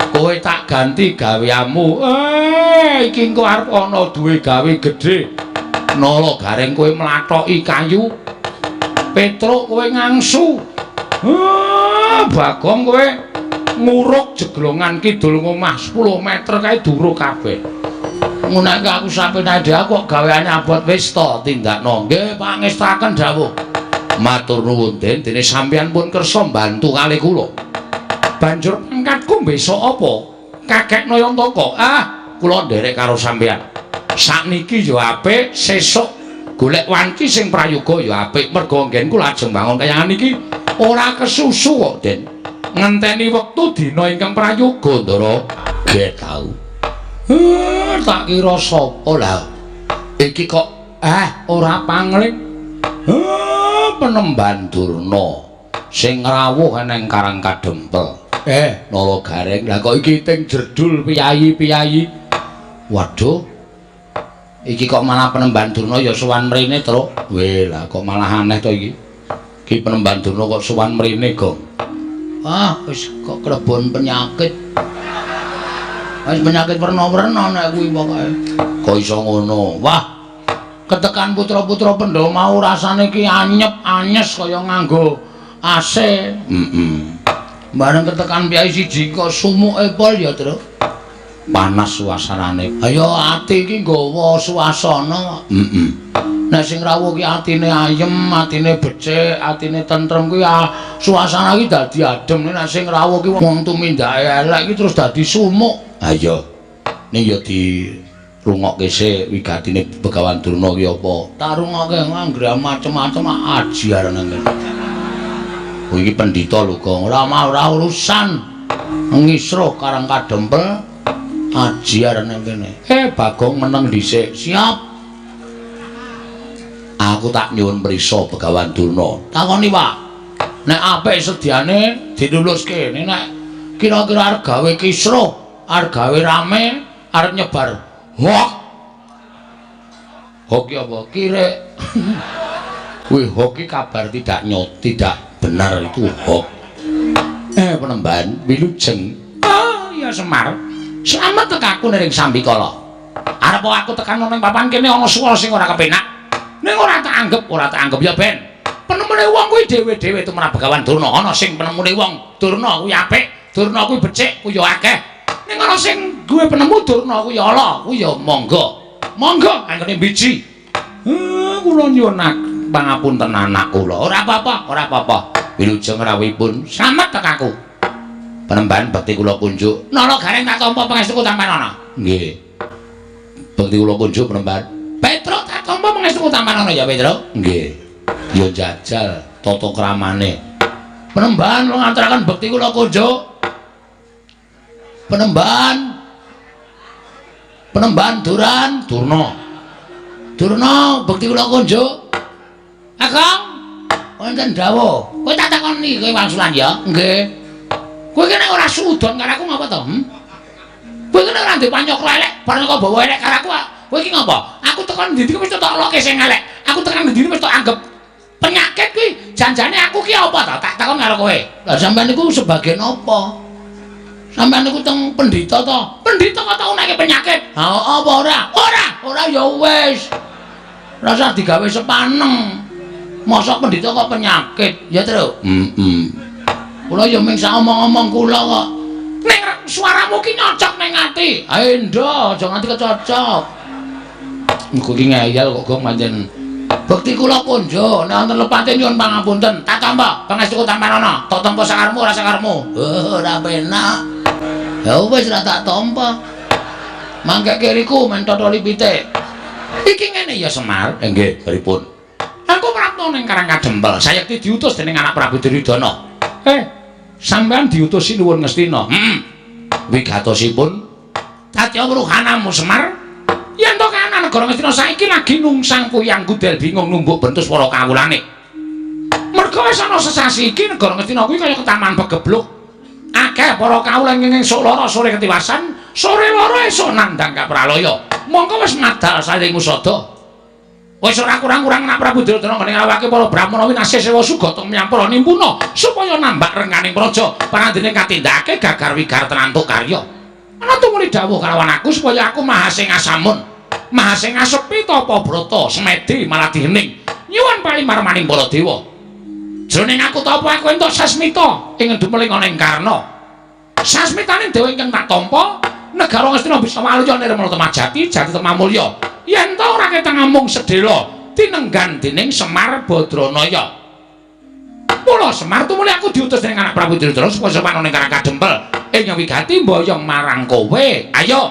Kowe tak ganti gaweanmu. Iki engko arep ana duwe gawe gedhe. Nala Gareng kowe mlathoki kayu. Petruk kowe ngangsu. Bagong kowe nguruk jeglongan kidul ngomah 10 meter kae duruk kabeh. Ngono aku sampe nae dhewe kok gaweane abot wis to tindakno. Nggih, pangestaken dawuh. Matur nuwun Den, dene sampeyan pun kersa mbantu kalih kula. Banjur pangkatku besok apa? Kakek Nayantaka. Ah, kula nderek karo sampeyan. Sakniki ya apik, sesuk golek wanci sing prayoga ya apik. Merga nggenku lajeng bangun kayangan iki ora kesusu kok, Den. Ngenteni wektu dina ingkang prayoga, Ndara. Ge tau. Tak kira sapa lah. Iki kok ora pangling. Penemban Durna sing rawuh nang Karang Kadempel. Nala Gareng. Lah kok iki ting jerdul piyayi-piyayi. Waduh. Iki kok malah Penemban Durna ya sowan mrene, Truk. Weh, lah kok malah aneh to iki. Iki Penemban Durna kok sowan mrene, Gong. Ah, wis kok klebon penyakit. Wis penyakit werna-werna nek kuwi pokoke. Kok iso ngono? Wah. Ketekan putra-putra Pandhawa mau rasane iki anyep-anyes kaya nganggo AC. Heeh. Bareng ketekan piyai siji kok sumuke pol ya, Truk. Panas suasanane. Ayo ati iki nggawa suasana. Heeh. Nek sing rawuh ki atine ayem, atine becik, atine tentrem kuwi suasana iki dadi adem. Nek sing rawuh ki wong tumindake elek iki terus dadi sumuk. Ha iya. Ning ya dirungokke sik wigatine Begawan Durna ki apa? Tak rungokke anggere macem-macem aji arane ngene. Kuwi iki pendhita lho, Gong. Ora mau ora urusan. Ngisruh Karang Kadempel aji arane kene. Bagong meneng dhisik. Siap. Aku tak nyuwun prisa Begawan Durna. Takoni, Pak. Nek apik sediane diluluske. Nek kira-kira arep gawe kisruh, arep gawe rame, arep nyebar hoak. Hoak ki apa? Kirik. Kuwi hoak ki kabar tidak nyot, tidak benar itu hoak. Penemban wilujeng. Oh, ya Semar. Slamet tekaku ning Sambikala. Arep aku tekan nang papan kene ana swara sing ora kepenak. Ning ora tak anggep, ora tak anggep ya ben. Penemune wong kuwi dhewe-dhewe tumrap Begawan Durna. Ana sing penemune wong Durna kuwi apik, Durna kuwi becik, kuwi ya akeh. Ning ana sing duwe penemu Durna kuwi ala, kuwi ya monggo. Monggo anggone biji. Kula nyuwun pangapunten anak kula. Ora apa-apa, ora apa-apa. Wilujeng rawuhipun. Slamet tekaku. Penemban bekti kula kunjuk. Nala Gareng tak tampa pangestuku tampanana. Nggih. Bekti kula kunjuk Penemban. Petruk tak tampa pangestuku tampanana ya, Petruk. Nggih. Ya jajal tata kramane. Penemban kula ngaturaken bekti kula kunjuk. Penemban. Penemban Duran, Durna. Durna bekti kula kunjuk. Kakang, wonten dawuh. Kowe tak takoni kowe wangsulan ya? Nggih. Kowe iki nek ora suudon karo aku ngapa to? Kowe iki nek ora ndek panyokra elek, bareng kok bawa elek karo aku, kowe iki ngapa? Aku tekan ndi-ndi wis tak loke sing elek. Aku tekan ndi-ndi wis tak anggap penyakit kuwi. Janjane aku ki apa to? Tak takon karo kowe. Lah sampean niku sebagian apa? Sampean niku teng pendhita to? Pendhita kok tau nek penyakit? Ha apa ora? Ora, ora ya wis. Rasa digawe sepaneng. Mosok pendhita kok penyakit, ya Truk? Heeh. Kula ya mung sak omong-omong kula kok. Ning suaramu ki nyocok ning ati. Ae ndo, aja nganti kecocok. Engko ki ngeyel kok gong pancen. Bekti kula konjo, nek wonten lepate nyuwun pangapunten. Tak tampa pangestuku tampanana. Tak tampa sakarepmu ora sakarepmu. Oh, ora penak. Ya wis ora tak tampa. Mangke kiriku men totoli pitik. Iki ngene ya Semar. Nggih, pripun? Aku prapta ning Karang Kadempel. Sayekti diutus dening anak Prabu Duryudana. Sampeyan diutus sinuwun Ngastina. Heeh. Wigatosipun Satya Wruhanamu Semar. Yen to kahanan negara Ngastina saiki lagi nungsang kuyang gudel bingung numbuk bentus para kawulane. Merga wis ana sesasi iki negara Ngastina kuwi kaya ketaman pegebluk. Akeh para kawula ing esuk lara sore ketiwasan, sore lara esuk nandhang kapralaya. Mongko wis madal saring usada. Wis ora kurang-kurang anak Prabu Duryudana nggone ngawake para brahmana winasih sewa sugata menyang para nimpuna supaya nambak rengganing praja parandene katindakake gagar wigar tenantuk karya. Ana tumuli dawuh kalawan aku supaya aku mahasingasamun, mahasingasepi tapa brata semedi maladhi hening nyuwun palimarmaning para dewa. Jroning aku tapa aku entuk sasmita ing dumeling ana ing Karna. Sasmitane dewa ingkang tak tampa negara Ngastina bisa waluya nirmala temajati jati temamulya. Yen ta ora ketang amung sedhela tinenggan dening Semar Badranaya. Mula Semar tumuli aku diutus dening anak Prabu Duryudana supaya sowan ning Karang Kadempel ing wigati mboyong marang kowe. Ayo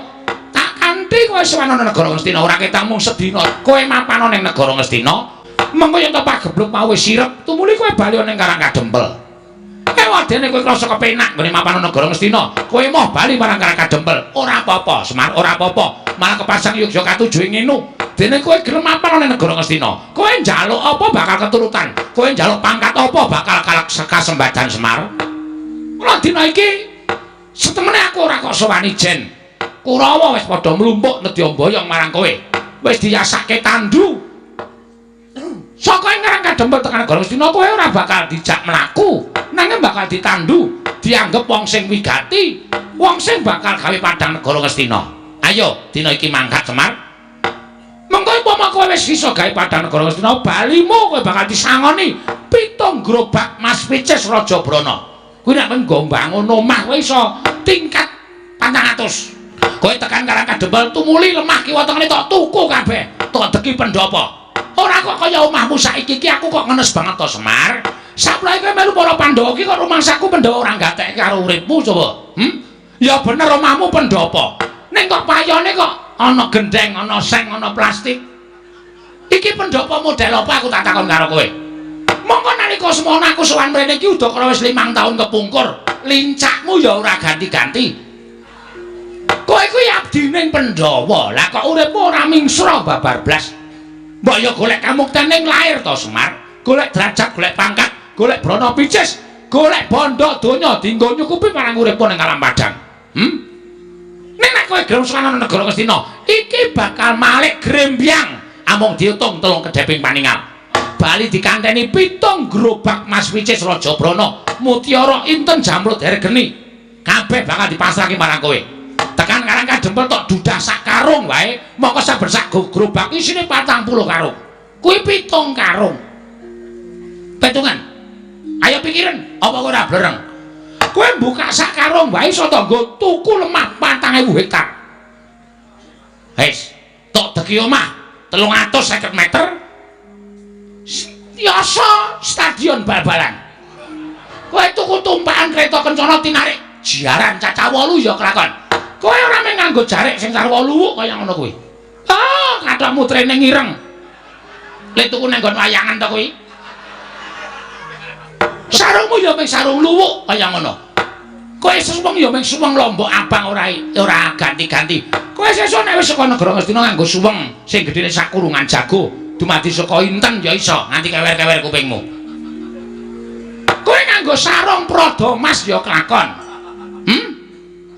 tak kanthi kowe sowan nang negara Ngastina ora ketang mung sedina. Kowe mapan ning negara Ngastina, mengko yen to pagebluk mau wis sirep, tumuli kowe bali ning Karang Kadempel. Ewadene kowe krasa kepenak nggone mapan negara Ngastina, kowe moh bali marang Karang Kadempel. Ora apa-apa, Semar, ora apa-apa. Malah kepasang yogya katuju ing ngene. Dene kowe gelem mapan ning negara Ngastina, kowe njaluk apa bakal keturutan, kowe njaluk pangkat apa bakal kasembadan Semar. Mula dina iki setemene aku ora kok sowan ijen. Kurawa wis padha mlumpuk nedya mboyong marang kowe. Wis diyasake tandu. Saka ing Karang Kadempel tekan negara Ngastina kowe ora bakal dijak mlaku, nanging bakal ditandu, dianggep wong sing wigati, wong sing bakal gawe padhang negara Ngastina. Ayo, dina iki mangkat Semar. Mengko umpama kowe wis iso gawe padhang negara Ngastina, balimu kowe bakal disangoni 7 gerobak Mas Picis Raja Brana. Kuwi nek nggo mbangun omah kowe iso tingkat 400. Kowe tekan Karang Kadempel tumuli lemah kiwa tengene tok tuku kabeh, tok deki pendopo. Ora kok kaya omahmu saiki iki aku kok ngenes banget to Semar. Saplae kowe melu para Pandhawa iki kok rumangsaku Pandhawa ora gatekke karo uripmu coba. Ya bener omahmu pendopo. Ning kok payone kok ana gendeng, ana seng, ana plastik. Iki pendopo model apa aku tak takon karo kowe. Mongko nalika semono aku sowan mrene iki udakara wis 5 tahun kepungkur. Lincakmu ya ora ganti-ganti. Kowe kuwi abdining Pandhawa. Lah kok uripmu ora mingsra babar blas. Mbok ya golek kamukten ning lair to Semar. Golek derajat, golek pangkat, golek brana picis, golek bondo donya dienggo nyukupi marang uripmu ning alam padang. Ning nek kowe gelem sowan nang negara Ngastina, iki bakal malik grembyang amung diutung 3 kedheping paningal. Bali dikanteni 7 gerobak Mas Picis Raja Brana, mutiara inten jamrud hergeni. Kabeh bakal dipasrahke marang kowe. Tekan Karang Kadempel tok dudah sak karung wae, mongko saben sak gerobak isine 40 karung. Kuwi 7 karung. Petungan. Ayo pikiran, apa kowe ora blereng? Kowe buka sak karung wae iso to nggo tuku lemah 4000 hektar. Wis, tok deki omah 350 meter. Yasa stadion bal-balan. Kowe tuku tumpakan kereta kencana tinarik jaran cacah 8 ya kelakon. Kowe ora mung nganggo jarik sing sarwa luwuk kaya ngono kuwi. Ah, kathokmu training ireng. Le tuku nang nggon wayangan to kuwi. Sarungmu ya mung sarung luwuk kaya ngono. Kowe suweng ya mung suweng lombok abang ora ora ganti-ganti. Kowe sesuk nek wis saka negara Ngastina nganggo suweng sing gedene sak kurungan jago, dumadi saka inten ya iso nganti kewer-kewer kupingmu. Kowe nganggo sarung prada mas ya kelakon.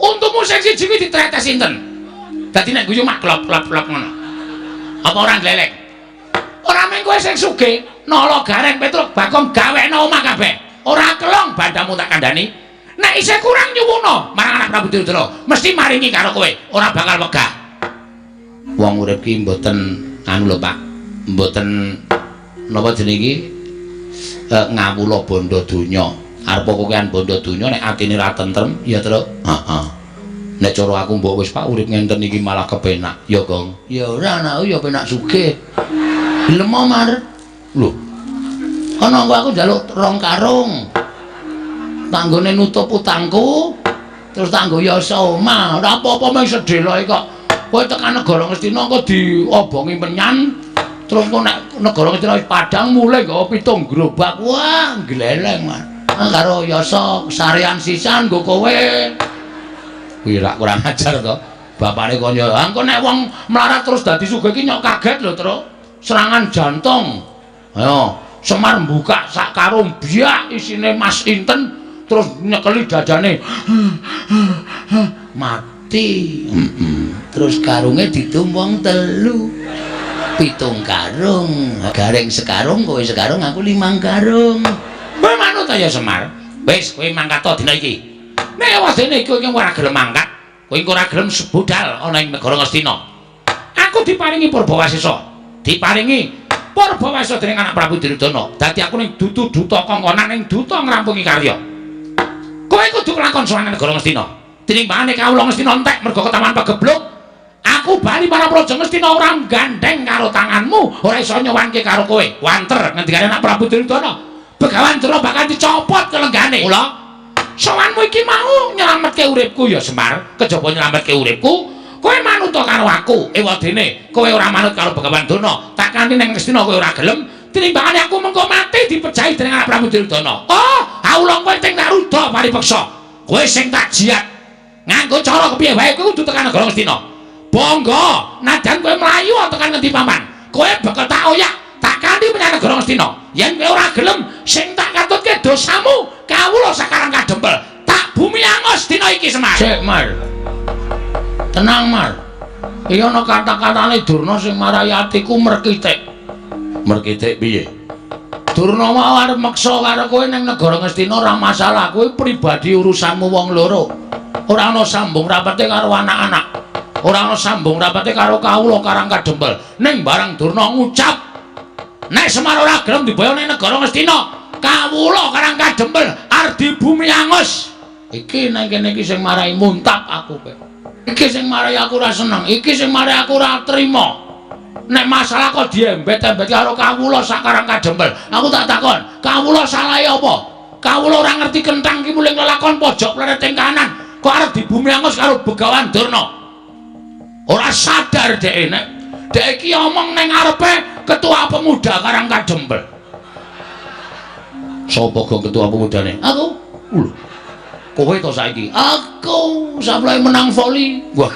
Untumu sing siji kuwi ditretes sinten? Dadi nek guyu mak klop-klop-klop ngono. Apa ora gleleng? Ora mung kowe sing sugih, Nala Gareng Petruk Bagong gawekno omah kabeh. Ora kelong bandamu tak kandhani. Nek isih kurang nyuwuna marang anak Prabu Duryudana, mesti maringi karo kowe, ora bakal wegah. Wong urip ki mboten anu lho, Pak. Mboten napa jenenge iki? Ngawula bondo donya. Arep kokean bondo donya nek atine ra tentrem, ya, Truk. Heeh. Nek cara aku mbok wis Pak urip ngenten iki malah kepenak. Ya, Gong. Ya ora anakku ya penak sugih. Gelem Mar. Lho. Ana engko aku njaluk 2 karung. Tanggone nutup utangku, terus tanggo yasa omah. Ora apa-apa mung sedhela kok. Kowe tekan negara Ngastina engko diobongi menyan. Terus engko nek negara Ngastina wis padhang mulih nggawa 7 gerobak. Wah, gleleng, Mas. Karo yasa sarean sisan nggo kowe. Kuwi rak kurang ajar to. Bapane kon yo, engko nek wong melarat terus dadi sugih iki nyok kaget lho, Truk. Serangan jantung. Ayo, Semar mbuka sak karung biak isine Mas Inten terus nyekeli dadane. Mati. Terus karunge didum wong 3. 7 karung. Gareng sekarung, kowe sekarung, aku 5 karung. Kowe manut ya Semar. Wis, kowe mangkat to dina iki. Nek wadene iki kowe ora gelem mangkat, kowe ora gelem sebudal ana ing negara Ngastina. Aku diparingi Purbawasesa. Diparingi Purbawasesa dening anak Prabu Duryudana. Dadi aku ning dudu duta kongkonan ning duta ngrampungi karya. Kowe kudu kelakon sowan negara Ngastina. Tinimbangane kawula Ngastina entek mergo ketaman pegebluk, aku bali marang Praja Ngastina ora gandeng karo tanganmu, ora iso nyowanke karo kowe. Wanter ngendikane anak Prabu Duryudana. Begawan Durna bakal dicopot kelenggane. Mula sowanmu iki mau nyelametke uripku ya Semar. Kejaba nyelametke uripku, kowe manut karo aku. Ewadene kowe ora manut karo Begawan Durna, tak kanthi ning Ngastina kowe ora gelem, tinimbangane aku mengko mati dipejahi dening anak Prabu Duryudana. Oh, awula kowe sing tak ruda paripeksa. Kowe sing tak jiat. Nganggo cara kepiye wae kowe kudu tekan negara Ngastina. Bangga, najan kowe mlayu tekan ngendi paman. Kowe bakal tak oyak, tak kanthi menyang negara Ngastina. Yen kowe ora gelem, sing tak katutke dosamu, kawula sakarang kadempel. Tak bumi angus dina iki Semar. Sik, Mar. Tenang, Mar. Iki ana kata-katane Durna sing marai atiku merkitik. Merkitik piye? Durna mau arep meksa karo kowe ning negara Ngastina ora masalah, kowe pribadi urusanmu wong loro. Ora ana sambung rapete karo anak-anak. Ora ana sambung rapete karo kawula Karang Kadempel. Ning bareng Durna ngucap, nek Semar ora gelem diboyong ning negara Ngastina, kawula Karang Kadempel arep dibumi angus. Iki nang kene iki sing marai muntap aku kowe. Iki sing marai aku ora seneng, iki sing marai aku ora trima. Nek masalah kok diembet-embet karo kawula sak Karang Kadempel, aku tak takon, kawula salahe apa? Kawula ora ngerti kenthang ki muling lelakon pojok plereting kanan, kok arep dibumi angus karo Begawan Durna. Ora sadar dhek nek dhek iki omong ning ngarepe ketua pemuda Karang Kadempel. Sapa gong ketua pemudane? Aku. Lho. Kowe to saiki? Aku saplai menang voli. Wah.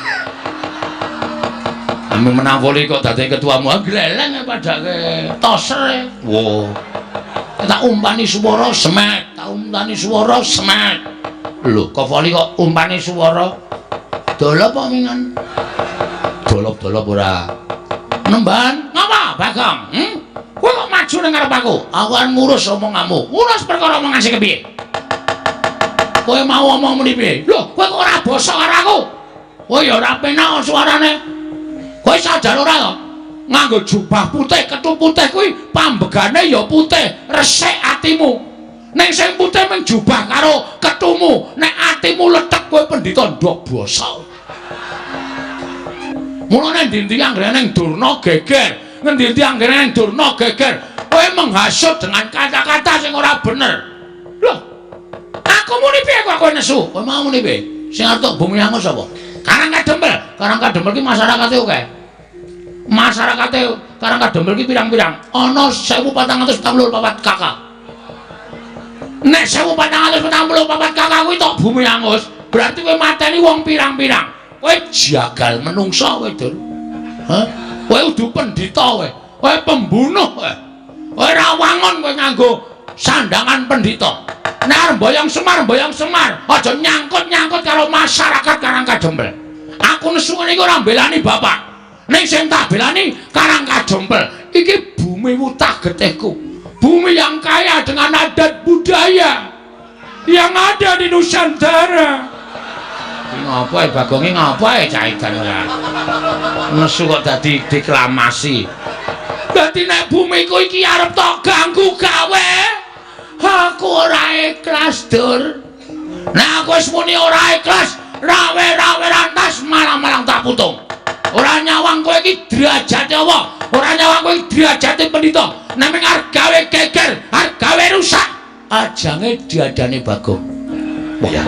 Ame menang voli kok dadi ketuamu. Gleleng padake toser. Wah. Tak umpani swara semet, tak umpani swara semet. Lho, kok voli kok umpani swara? Dolop apa mingan? Dolop-dolop ora. Nemban, ngapa, Bagong? Kowe kok maju ning ngarep aku? Aku arep ngurus omonganmu. Ngurus perkara omongan sing kepiye? Kowe mau omong muni piye? Lho, kowe kok ora basa karo aku? Kowe ya ora penak suarane. Kowe sadar ora to? Nganggo jubah putih, ketu putih kuwi pambegane ya putih, resik atimu. Ning sing putih mung jubah karo ketumu, nek atimu lethek kowe pendhita ndok basa. Mulane endi-endi anggere ning Durna geger, ngendi-endi anggere ning Durna geger, kowe menghasut dengan kata-kata sing ora bener. Loh, aku muni piye kok kowe nesu? Kowe mau muni piye? Sing arep tok bumi angus sapa? Karang Kadempel. Karang Kadempel ki masyarakate akeh. Masyarakate Karang Kadempel ki pirang-pirang? Ana 1444 KK. Nek 1444 KK kuwi tok bumi angus, berarti kowe mateni wong pirang-pirang. Kowe jagal menungsa kowe, Dur. Hah? Kowe udu pendhita kowe. Kowe pembunuh kowe. Kowe ora wangun kowe nganggo sandangan pendhita. Nek arep mboyong Semar, mboyong Semar, aja nyangkut-nyangkut karo masyarakat Karang Kadempel. Aku nesu ngene iki ora mbelani bapak. Ning sing tak belani Karang Kadempel. Iki bumi wutah getihku. Bumi yang kaya dengan adat budaya yang ada di Nusantara. Ngapa e Bagonge ngapa e cah edan ora? Nesu kok dadi deklamasi. Dadi nek bumiku iki arep tok ganggu gawe, aku ora ikhlas, Dur. Nek aku wis muni ora ikhlas, rawe-rawe rantas malang-malang tak putung. Ora nyawang kowe iki derajate apa? Ora nyawang kowe iki derajate pendhita. Nek mung arep gawe geger, arep gawe rusak, ajange diadane Bagong. Wah.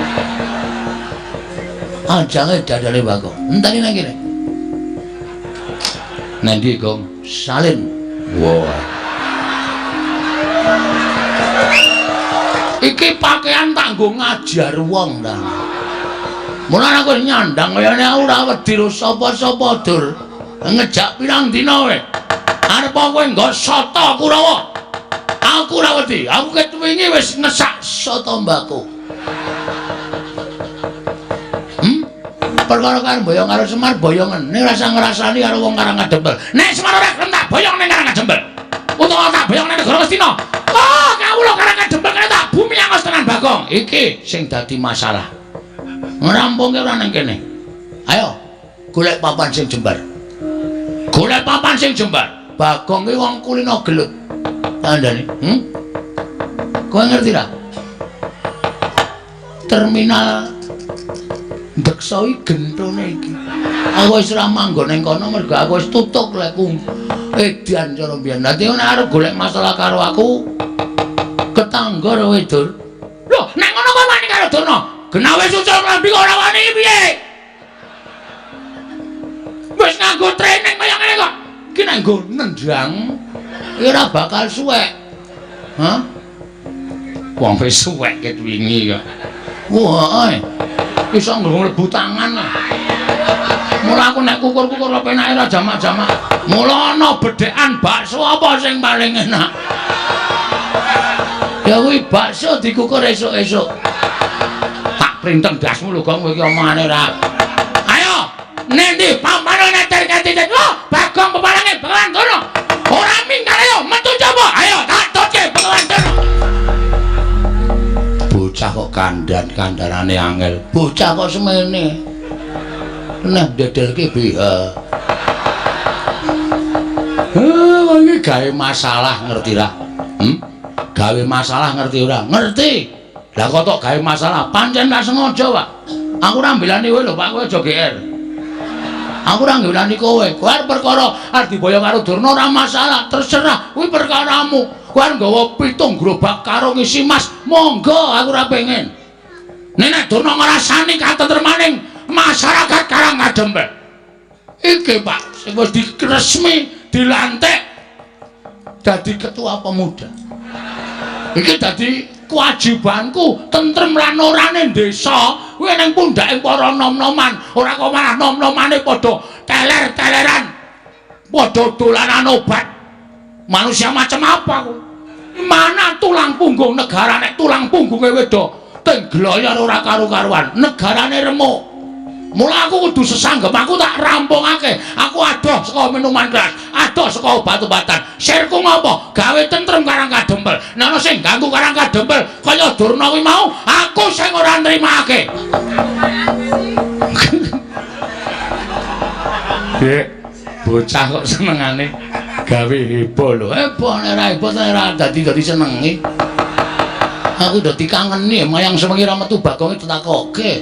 Ajange dadane Bagong. Enteni nang kene. Nang ndi, Gong? Salin. Wah. Iki pakaian tak nggo ngajar wong ta. Mulane aku nyandang kayane aku ora wedi ro sapa-sapa, Dur. Ngejak pirang dina kowe. Arep kowe nggo soto Kurawa. Aku ora wedi. Aku ket wingi wis ngesak soto mbako. Perkara kan boyong karo Semar boyongen. Ning rasa ngrasani karo wong Karang Kadempel. Nek Semar ora gelem tak boyong ning Karang Kadempel. Utawa tak boyong ning negara Ngastina. Oh, kawula Karang Kadempel kene tak bumi angus tenan Bagong. Iki sing dadi masalah. Ngrampungke ora ning kene. Ayo, golek papan sing jembar. Golek papan sing jembar. Bagong ki wong kulino gelut. Kandhane, Kowe ngerti ra? Terminal Deksa iki gentone iki. Aku wis ora manggon ning kono mergo aku wis tutuk lekku edan cara mbiyen. Dadi nek arep golek masalah karo aku, Ketanggor kowe, Dur. Lho, nek ngono kowe wani karo Durna. Genah wis ucul klambi kok ora wani piye? Wis nganggo training kaya ngene kok. Ki nek nggo nendang ora bakal suwek. Hah? Wong wis suwek ket wingi kok. Wah, iso nggo mlebu tangan. Mula aku nek kukur-kukur penake ora jamak-jamak. Mula ana bedhekan bakso apa sing paling enak? Ya kuwi bakso dikukur esuk-esuk. Tak printeng dasmu lho, Gong, kowe iki omongane ora. Ayo, nendi pampane neter ketitik. Lho, Bagong peparange Begawan Durna. Ora mingkar ayo metu coba. Ayo tak tutke Begawan Durna. Bocah kok kandhan-kandhanane angel. Bocah kok semene. Nah, dedelke BH. Heh, iki gawe masalah ngerti ra? Hmm? Gawe masalah ngerti ora? Ngerti. Lah kok tok gawe masalah? Pancen ra sengaja, Pak. Aku ora mbelani kowe lho, Pak, kowe aja GR. Aku ora ngelani kowe. Kowe arep perkara arep diboyong karo Durna ora masalah, terserah. Kuwi perkaramu. Kowe arep nggawa 7 gerobak karo ngisi mas, monggo, aku ora pengen. Nek Durna ngrasani katentremaning masyarakat Karang Kadempel. Iki, Pak, sing wis diresmi dilantik dadi ketua pemuda. Iki dadi kewajibanku tentrem lan orane desa kuwi ning pundhake para nom-noman, ora kok malah nom-nomane padha teler-teleran, padha dolanan obat. Manusia macam apa ku? Mana tulang punggung negara nek tulang punggunge wedo tengloyor ora karu-karuan, negarane remuk. Mula aku kudu sesanggem, aku tak rampungake. Aku adoh saka minuman keras, adoh saka obat-obatan. Sirku ngopo? Gawe tentrem Karang Kadempel. Nek ana sing ganggu Karang Kadempel kaya Durna kuwi mau, aku sing ora nrimake. Dek, bocah kok senengane gawe heboh lho. Heboh nek ora heboh ora dadi senenge. Aku dadi kangeni mayang sewengi ra metu Bagonge ditakoke.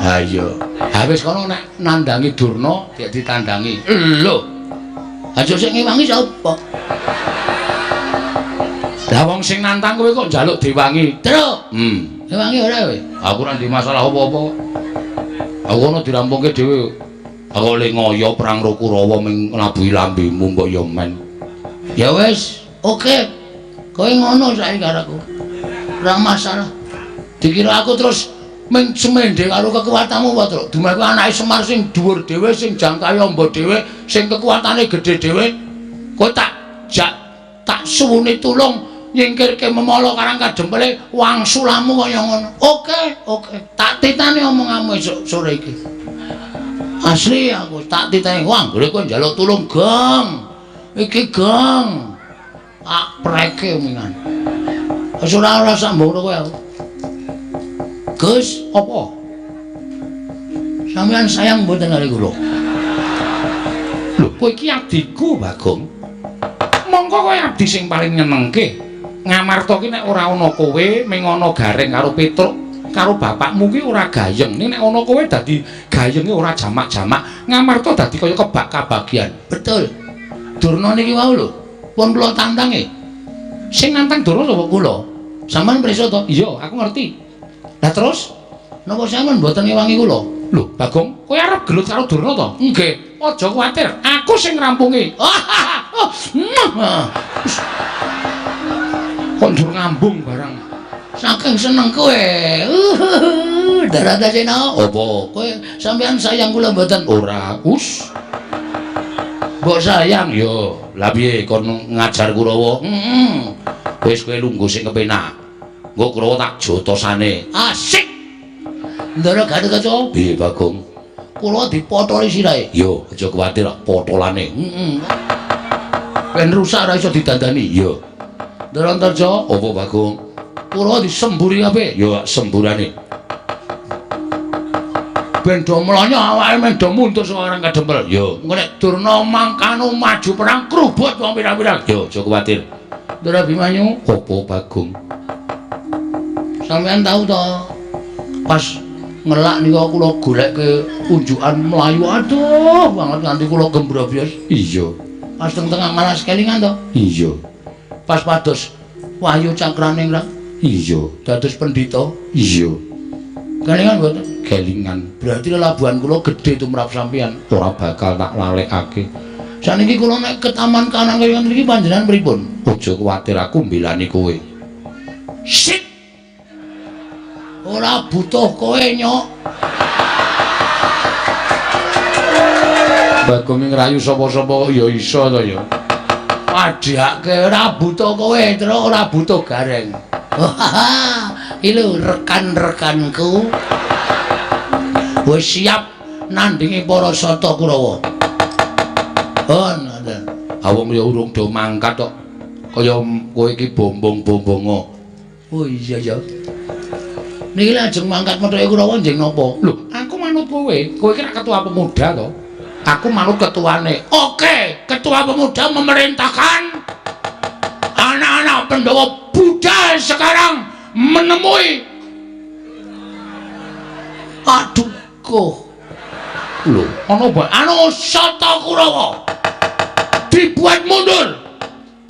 Ha iya. Ha wis kono nek nandangi Durna dik ditandangi. Lho. Aja sing ngewangi sapa? Lah wong sing nantang kowe kok njaluk diwangi. Truk. Ngewangi ora kowe? Aku ora ndek masalah apa-apa. Aku ono dirampungke dhewe. Aku le ngoyo perang karo Kurawa ming nglabuhi lambemu mbok ya men. Ya wis, oke. Kowe ngono saiki karo aku. Ora masalah. Dikira aku terus ming semende karo kekuatanmu apa, Truk? Dumeh kuwi anake Semar sing dhuwur dhewe, sing jangkahe amba dhewe, sing kekuatane gedhe dhewe. Kowe tak jak tak suwuni tulung nyingkirke memala Karang Kadempele wangsulamu kaya ngono. Oke, oke. Tak titani omonganmu esuk sore iki. Asli aku tak titani. Wah, anggere kowe njaluk tulung, Gong. Iki Gong. Tak preke mingan. Wis ora sambung kowe aku. Gus, apa? Sampeyan sayang mboten kali kula? Lho, kowe iki adhiku, Bagong. Mongko kowe abdi sing paling nyenengke. Ngamarta ki nek ora ana kowe, ming ana Gareng karo Petruk, karo bapakmu ki ora gayeng. Ning nek ana kowe dadi gayenge ora jamak-jamak. Ngamarta dadi kaya kebak kabagian. Betul. Durna niki wau lho, pun kula tantange. Sing nantang Durna sapa kula? Sampeyan prisa to? Iya, aku ngerti. Lah terus napa sampeyan mboten ngewangi kula? Lho, Bagong, kowe arep gelut karo Durna to? Nggih. Aja kuwatir, aku sing ngrampungi. Kok njur ngambung barang. Saking seneng kowe. Darata Sena. Apa? Kowe sampeyan sayang kula mboten? Ora, us. Mbok sayang yo. Lah piye kon ngajar Kurawa? Heeh. Wis kowe lungguh sing kepenak. Engko Kurawa tak jotosane. Asik. Ndara Gatotkaca. Piye, Bagong? Kurawa dipotoli sirahe. Yo, aja kuwatir potolane. Heeh. Ben rusak ora iso didandani. Yo. Ndara Antarja, apa Bagong? Kurawa disemburi kabeh. Yo, semburane. Ben do mlonyo awake men do mundur saka Karang Kadempel. Yo, engko nek Durna mangkanu maju perang krubut wong pirang-pirang. Yo, aja kuwatir. Ndara Abimanyu, apa Bagong? Sampeyan tahu to? Pas ngelak nika kula golekke unjukan mlayu aduh banget nganti kula gembrobyos. Iya. Pas teng tengah malas kelingan to? Iya. Pas pados Wahyu Cakraningrat. Iya, dados pendhita. Iya. Kelingan mboten? Kelingan. Berarti lelabuhan kula gedhe tumrap sampeyan. Ora bakal tak lalekake. Saniki kula nek ke taman kanan kaya ngriki panjenengan pripun? Aja kuwatir, aku mbelani kowe. Sip. Ora butuh kowe, Nyok. Bagong ngrayu sapa-sapa ya iso to ya. Padhake ora butuh kowe, terus ora butuh Gareng. Iki lho rekan-rekanku. Wis siap nandingi para Sata Kurawa. Oh, ngoten. Awong ya urung do mangkat kok. Kaya kowe iki bombong-bombongo. Oh iya ya. Niki lajeng mangkat methuke Kurawa njeng napa? Lho, aku manut kowe. Kowe iki rak ketua pemuda to. Aku manut ketuane. Oke, ketua pemuda memerintahkan anak-anak Pandhawa budal sekarang menemui. Aduh, kok. Lho, ana apa? Anu Sata Kurawa. Dibuat mundur.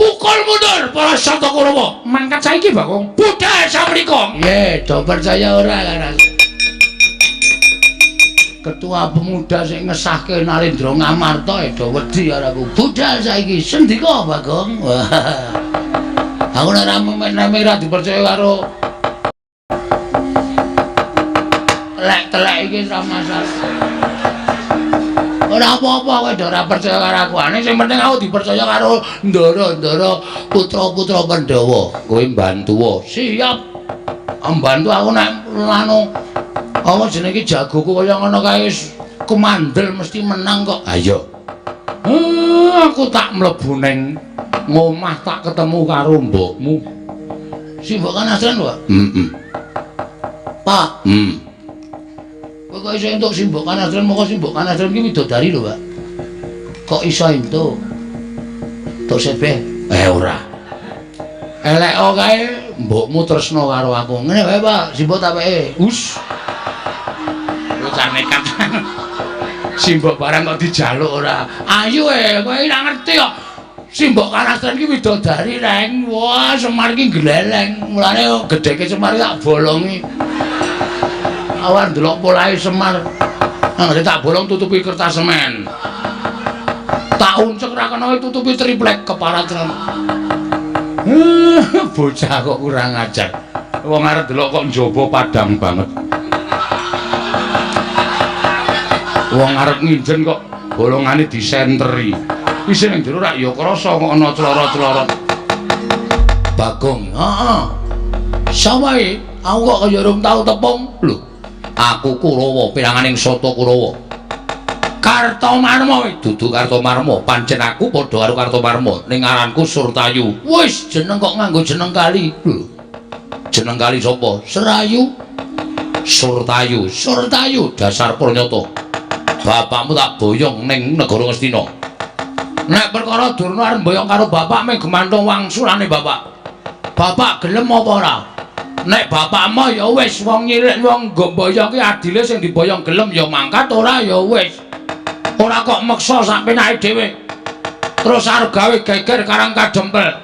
Pukul mundur para Sata Kurawa. Mangkat saiki, Bagong. Budal samrika. Nggih, do percaya ora karas. Ketua pemuda sing ngesahke Narendra Ngamarta do wedi karo aku. Budal saiki sendika, Bagong. Aku nek ora ora dipercaya karo telek-telek iki ora masalah. Ora apa-apa kowe ora percaya karo aku. Ane sing penting aku dipercaya karo ndara-ndara putra-putra Pandhawa. Kowe mbantu. Siap. Mbantu aku nek anu apa jenenge iki jagoku kaya ngono kae wis kemandel mesti menang kok. Ayo. Aku tak mlebu ning ngomah tak ketemu karo mbokmu. Si mbok Kanastren, Pak? Heeh. Pak. Kowe kok iso entuk si mbok Kanastren, moko si mbok Kanastren ki widodari lho, Pak. Kok iso entuk? Tok sebeh. Ora. Eleko kae mbokmu tresna karo aku. Ngene wae, Pak, si mbok tak weke. Us. Bocah nekat. Simbok barang kok dijaluk ora. Ayo kowe ora ngerti kok. Simbok Kanastren ki widodari, Reng. Wah, Semar ki gleleng. Mulane gedheke Semar tak bolongi. Awan delok polahe Semar. Anggere tak bolong tutupi kertas semen. Tak uncek ra kena tutupi triplek keparat. Bocah kok kurang ajar. Wong arep delok kok njaba padang banget. Wong arep nginjen kok bolongane disenteri. Isih ning jero rak ya krasa kok ana clorot-clorot. Bagong, heeh. Samae, aku kok kaya urung tau tepung. Lho, aku Kurawa piranganing Sata Kurawa. Kartomarma dudu Kartomarma, pancen aku padha karo Kartomarma ning aranku Surtayu. Wis jeneng kok nganggo jeneng kali. Lho. Jeneng kali sapa? Serayu. Surtayu, Surtayu dasar pranyata. Bapakmu tak boyong ning negara Ngastina. Nek perkara Durna arep mboyong karo bapak mung gemantung wangsulane bapak. Bapak gelem apa ora? Nek bapakmu ya wis wong nyilik wong nggo mboyong ki adile sing diboyong gelem ya mangkat, ora ya wis. Ora kok meksa sak penake dhewe. Terus arep gawe geger karang kadempel.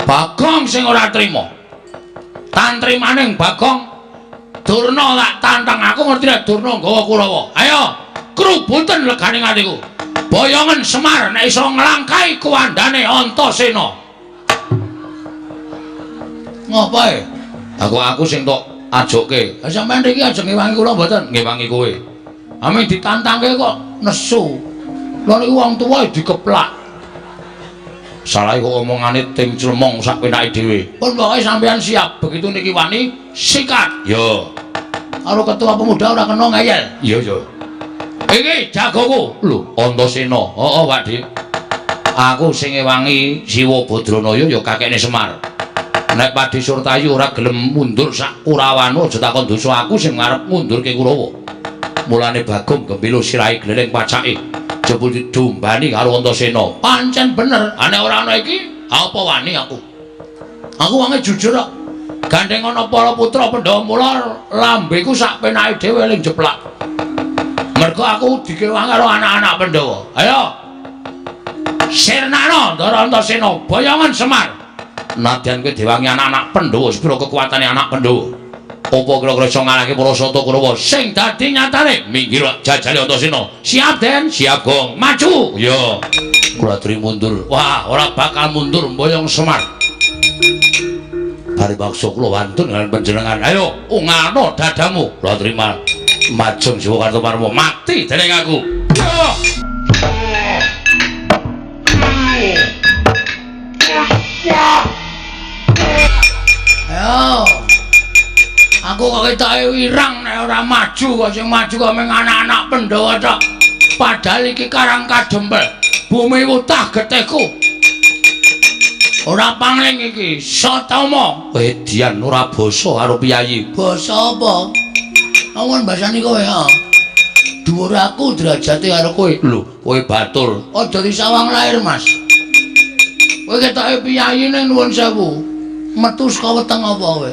Bagong sing ora trima. Tantrimaning Bagong Durna tak tantang, aku ngerti nek Durna nggawa Kurawa. Ayo, krubuten legane atiku. Boyongen Semar nek iso nglangkai kuwandane Antasena. Ngopo e? Aku sing tok ajoke. Ha sampean niki ajeng ngewangi kula mboten? Ngewangi kowe. Ame ditantangke kok nesu. Lha niku wong tuwa dikeplak. Salah kok omongane ting clemong sak penake dhewe. Pun pokoke sampean siap, begitu niki wani sikat. Yo. Karo ketua pemuda ora kena ngeyel. Iya, yo. Iki jagoku. Lho, Antasena. Heeh, Pak Dik. Aku sing ngewangi Siwa Badranaya ya kakekne Semar. Nek Padi Surtayu ora gelem mundur sak Kurawane aja takon dosa aku sing arep ngundurke Kurawa. Mulane Bagong gembilo sirahe gleleng pacake. Jebul didumbani karo Antasena. Pancen bener. Nek ora ana iki, apa wani aku? Aku wonge jujur kok. Gandeng ana para putra Pandhawa mula lambeku sak penake dhewe ling jeplak. Mergo aku dikewangi karo anak-anak Pandhawa. Ayo. Sirnana Ndara Antasena boyongan Semar. Nadyan kowe diwangi anak-anak Pandhawa sepira kekuatane anak Pandhawa. Apa kira-kira iso ngalahke para Sata Kurawa sing dadi nyatane minggir jajale Antasena. Siap Den, siap Gong. Maju. Ya. Kula aturi mundur. Wah, ora bakal mundur mboyong Semar. Bari bakso kula wantun kaliyan panjenengan. Ayo, ungano dadamu. Kula terima. Majeng Siwa Kartomarma mati dening aku. Ayo. Aku kok ketoke wirang nek ora maju kok sing maju kok mung anak-anak Pandhawa tok. Padahal iki Karang Kadempel, bumi wutah getihku. Ora pangling iki, Satama. Edian ora basa karo piyayi. Basa apa? Awan basani kowe ha. Dhuwur aku derajate karo kowe. Lho, kowe batur. Aja disawang lahir, Mas. Kowe ketoke piyayi ning nuwun sewu. Metu saka weteng apa kowe?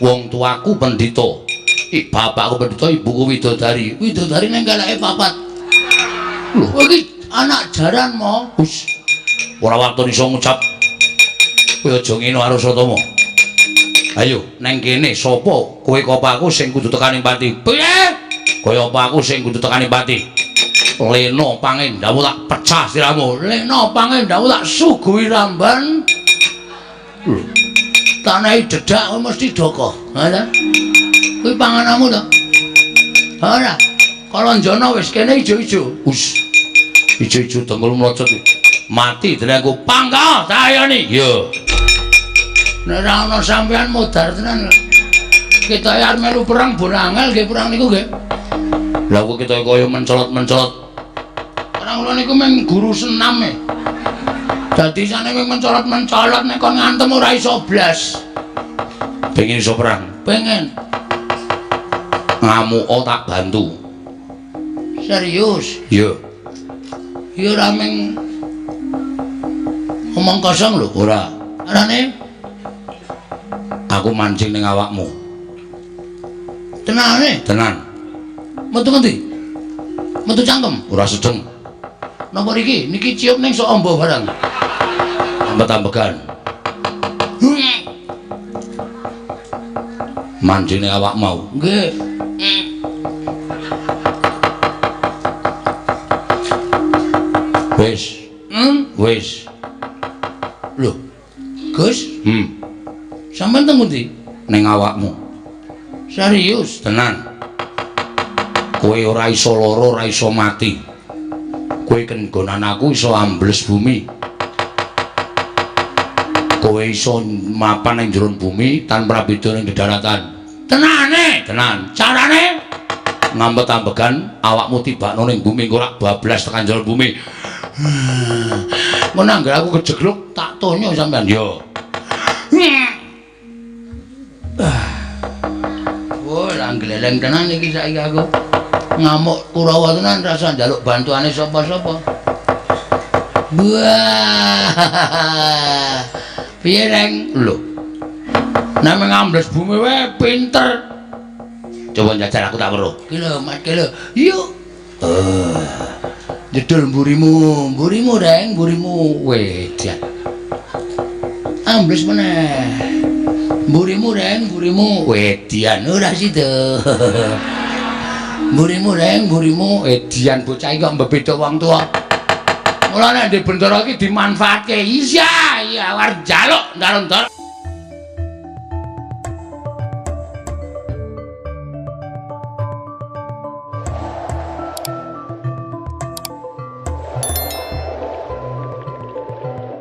Wong tuaku pendhita. Bapakku pendhita, ibuku widodari. Widodari ning keleke papat. Lho, kowe iki anak jaran mo. Wis. Ora waton iso ngucap. Kowe aja ngene karo Satama. Ayo neng kene sapa kowe apa aku sing kudu tekaning pati? Piye? Kowe apa aku sing kudu tekaning pati? Lena pangendamu tak pecah siramu. Lena pangendamu tak suguhi ramban. Lho. Tanahe dedak kowe mesti doko. Ha ta? Kuwi panganamu to? Ora. Kalanjana wis kene ijo-ijo. Wis. Ijo-ijo dengkul mlocot. Mati dening aku. Pangga tayoni. Iya. Nek ora ana sampean modar tenan. Kita arep melu perang bon angel nggih perang niku nggih. Lah kok kita kaya mencolot-mencolot. Perang kula niku mung guru senam e. Dadi sane mung mencolot-mencolot nek kon ngantem ora iso blas. Pengen iso perang? Pengen. Ngamuka tak bantu. Serius? Iya. Ya ora mung omong kosong lho, ora. Arane aku mancing ning awakmu. Tenane? Tenan. Metu ngendi? Metu cangkem? Ora sedeng. Napa niki? Niki cium ning sok amba barang. Ambet-ambegan. Mancing ning awak mau. Nggih. Wis. Wis. Lho. Gus? Sampeyan teng pundi? Ning awakmu. Serius? Tenan. Kowe ora iso lara, ora iso mati. Kowe kenggonan aku iso ambles bumi. Kowe iso mapan ning jero bumi tanpa beda ning dedaratan. Tenane? Tenan. Carane ngambet-ambegan awakmu tibakno ning bumi engko rak bablas tekan jero bumi. Mun anggere aku kejegluk tak tonyo sampean. Yo. Wah, lah gleleng tenan iki saiki aku. Ngamuk Kurawa tenan rasa njaluk bantuane sapa-sapa. Wah. Piye, Reng? Lho. Nek ngambles bumi wae pinter. Coba njajal aku tak weruh. Ki lho, Mas, ki lho. Yuk. Jedul mburimu, mburimu Reng, mburimu. Wedan. Ambles meneh. Mburimu Reng, mburimu. Wedian ora sida. Mburimu Reng, mburimu. Edian bocah iki kok mbebeda wong tuwa. Mula nek ndek bendara iki dimanfaatke. Iya, iya, war njaluk ndar-ndar.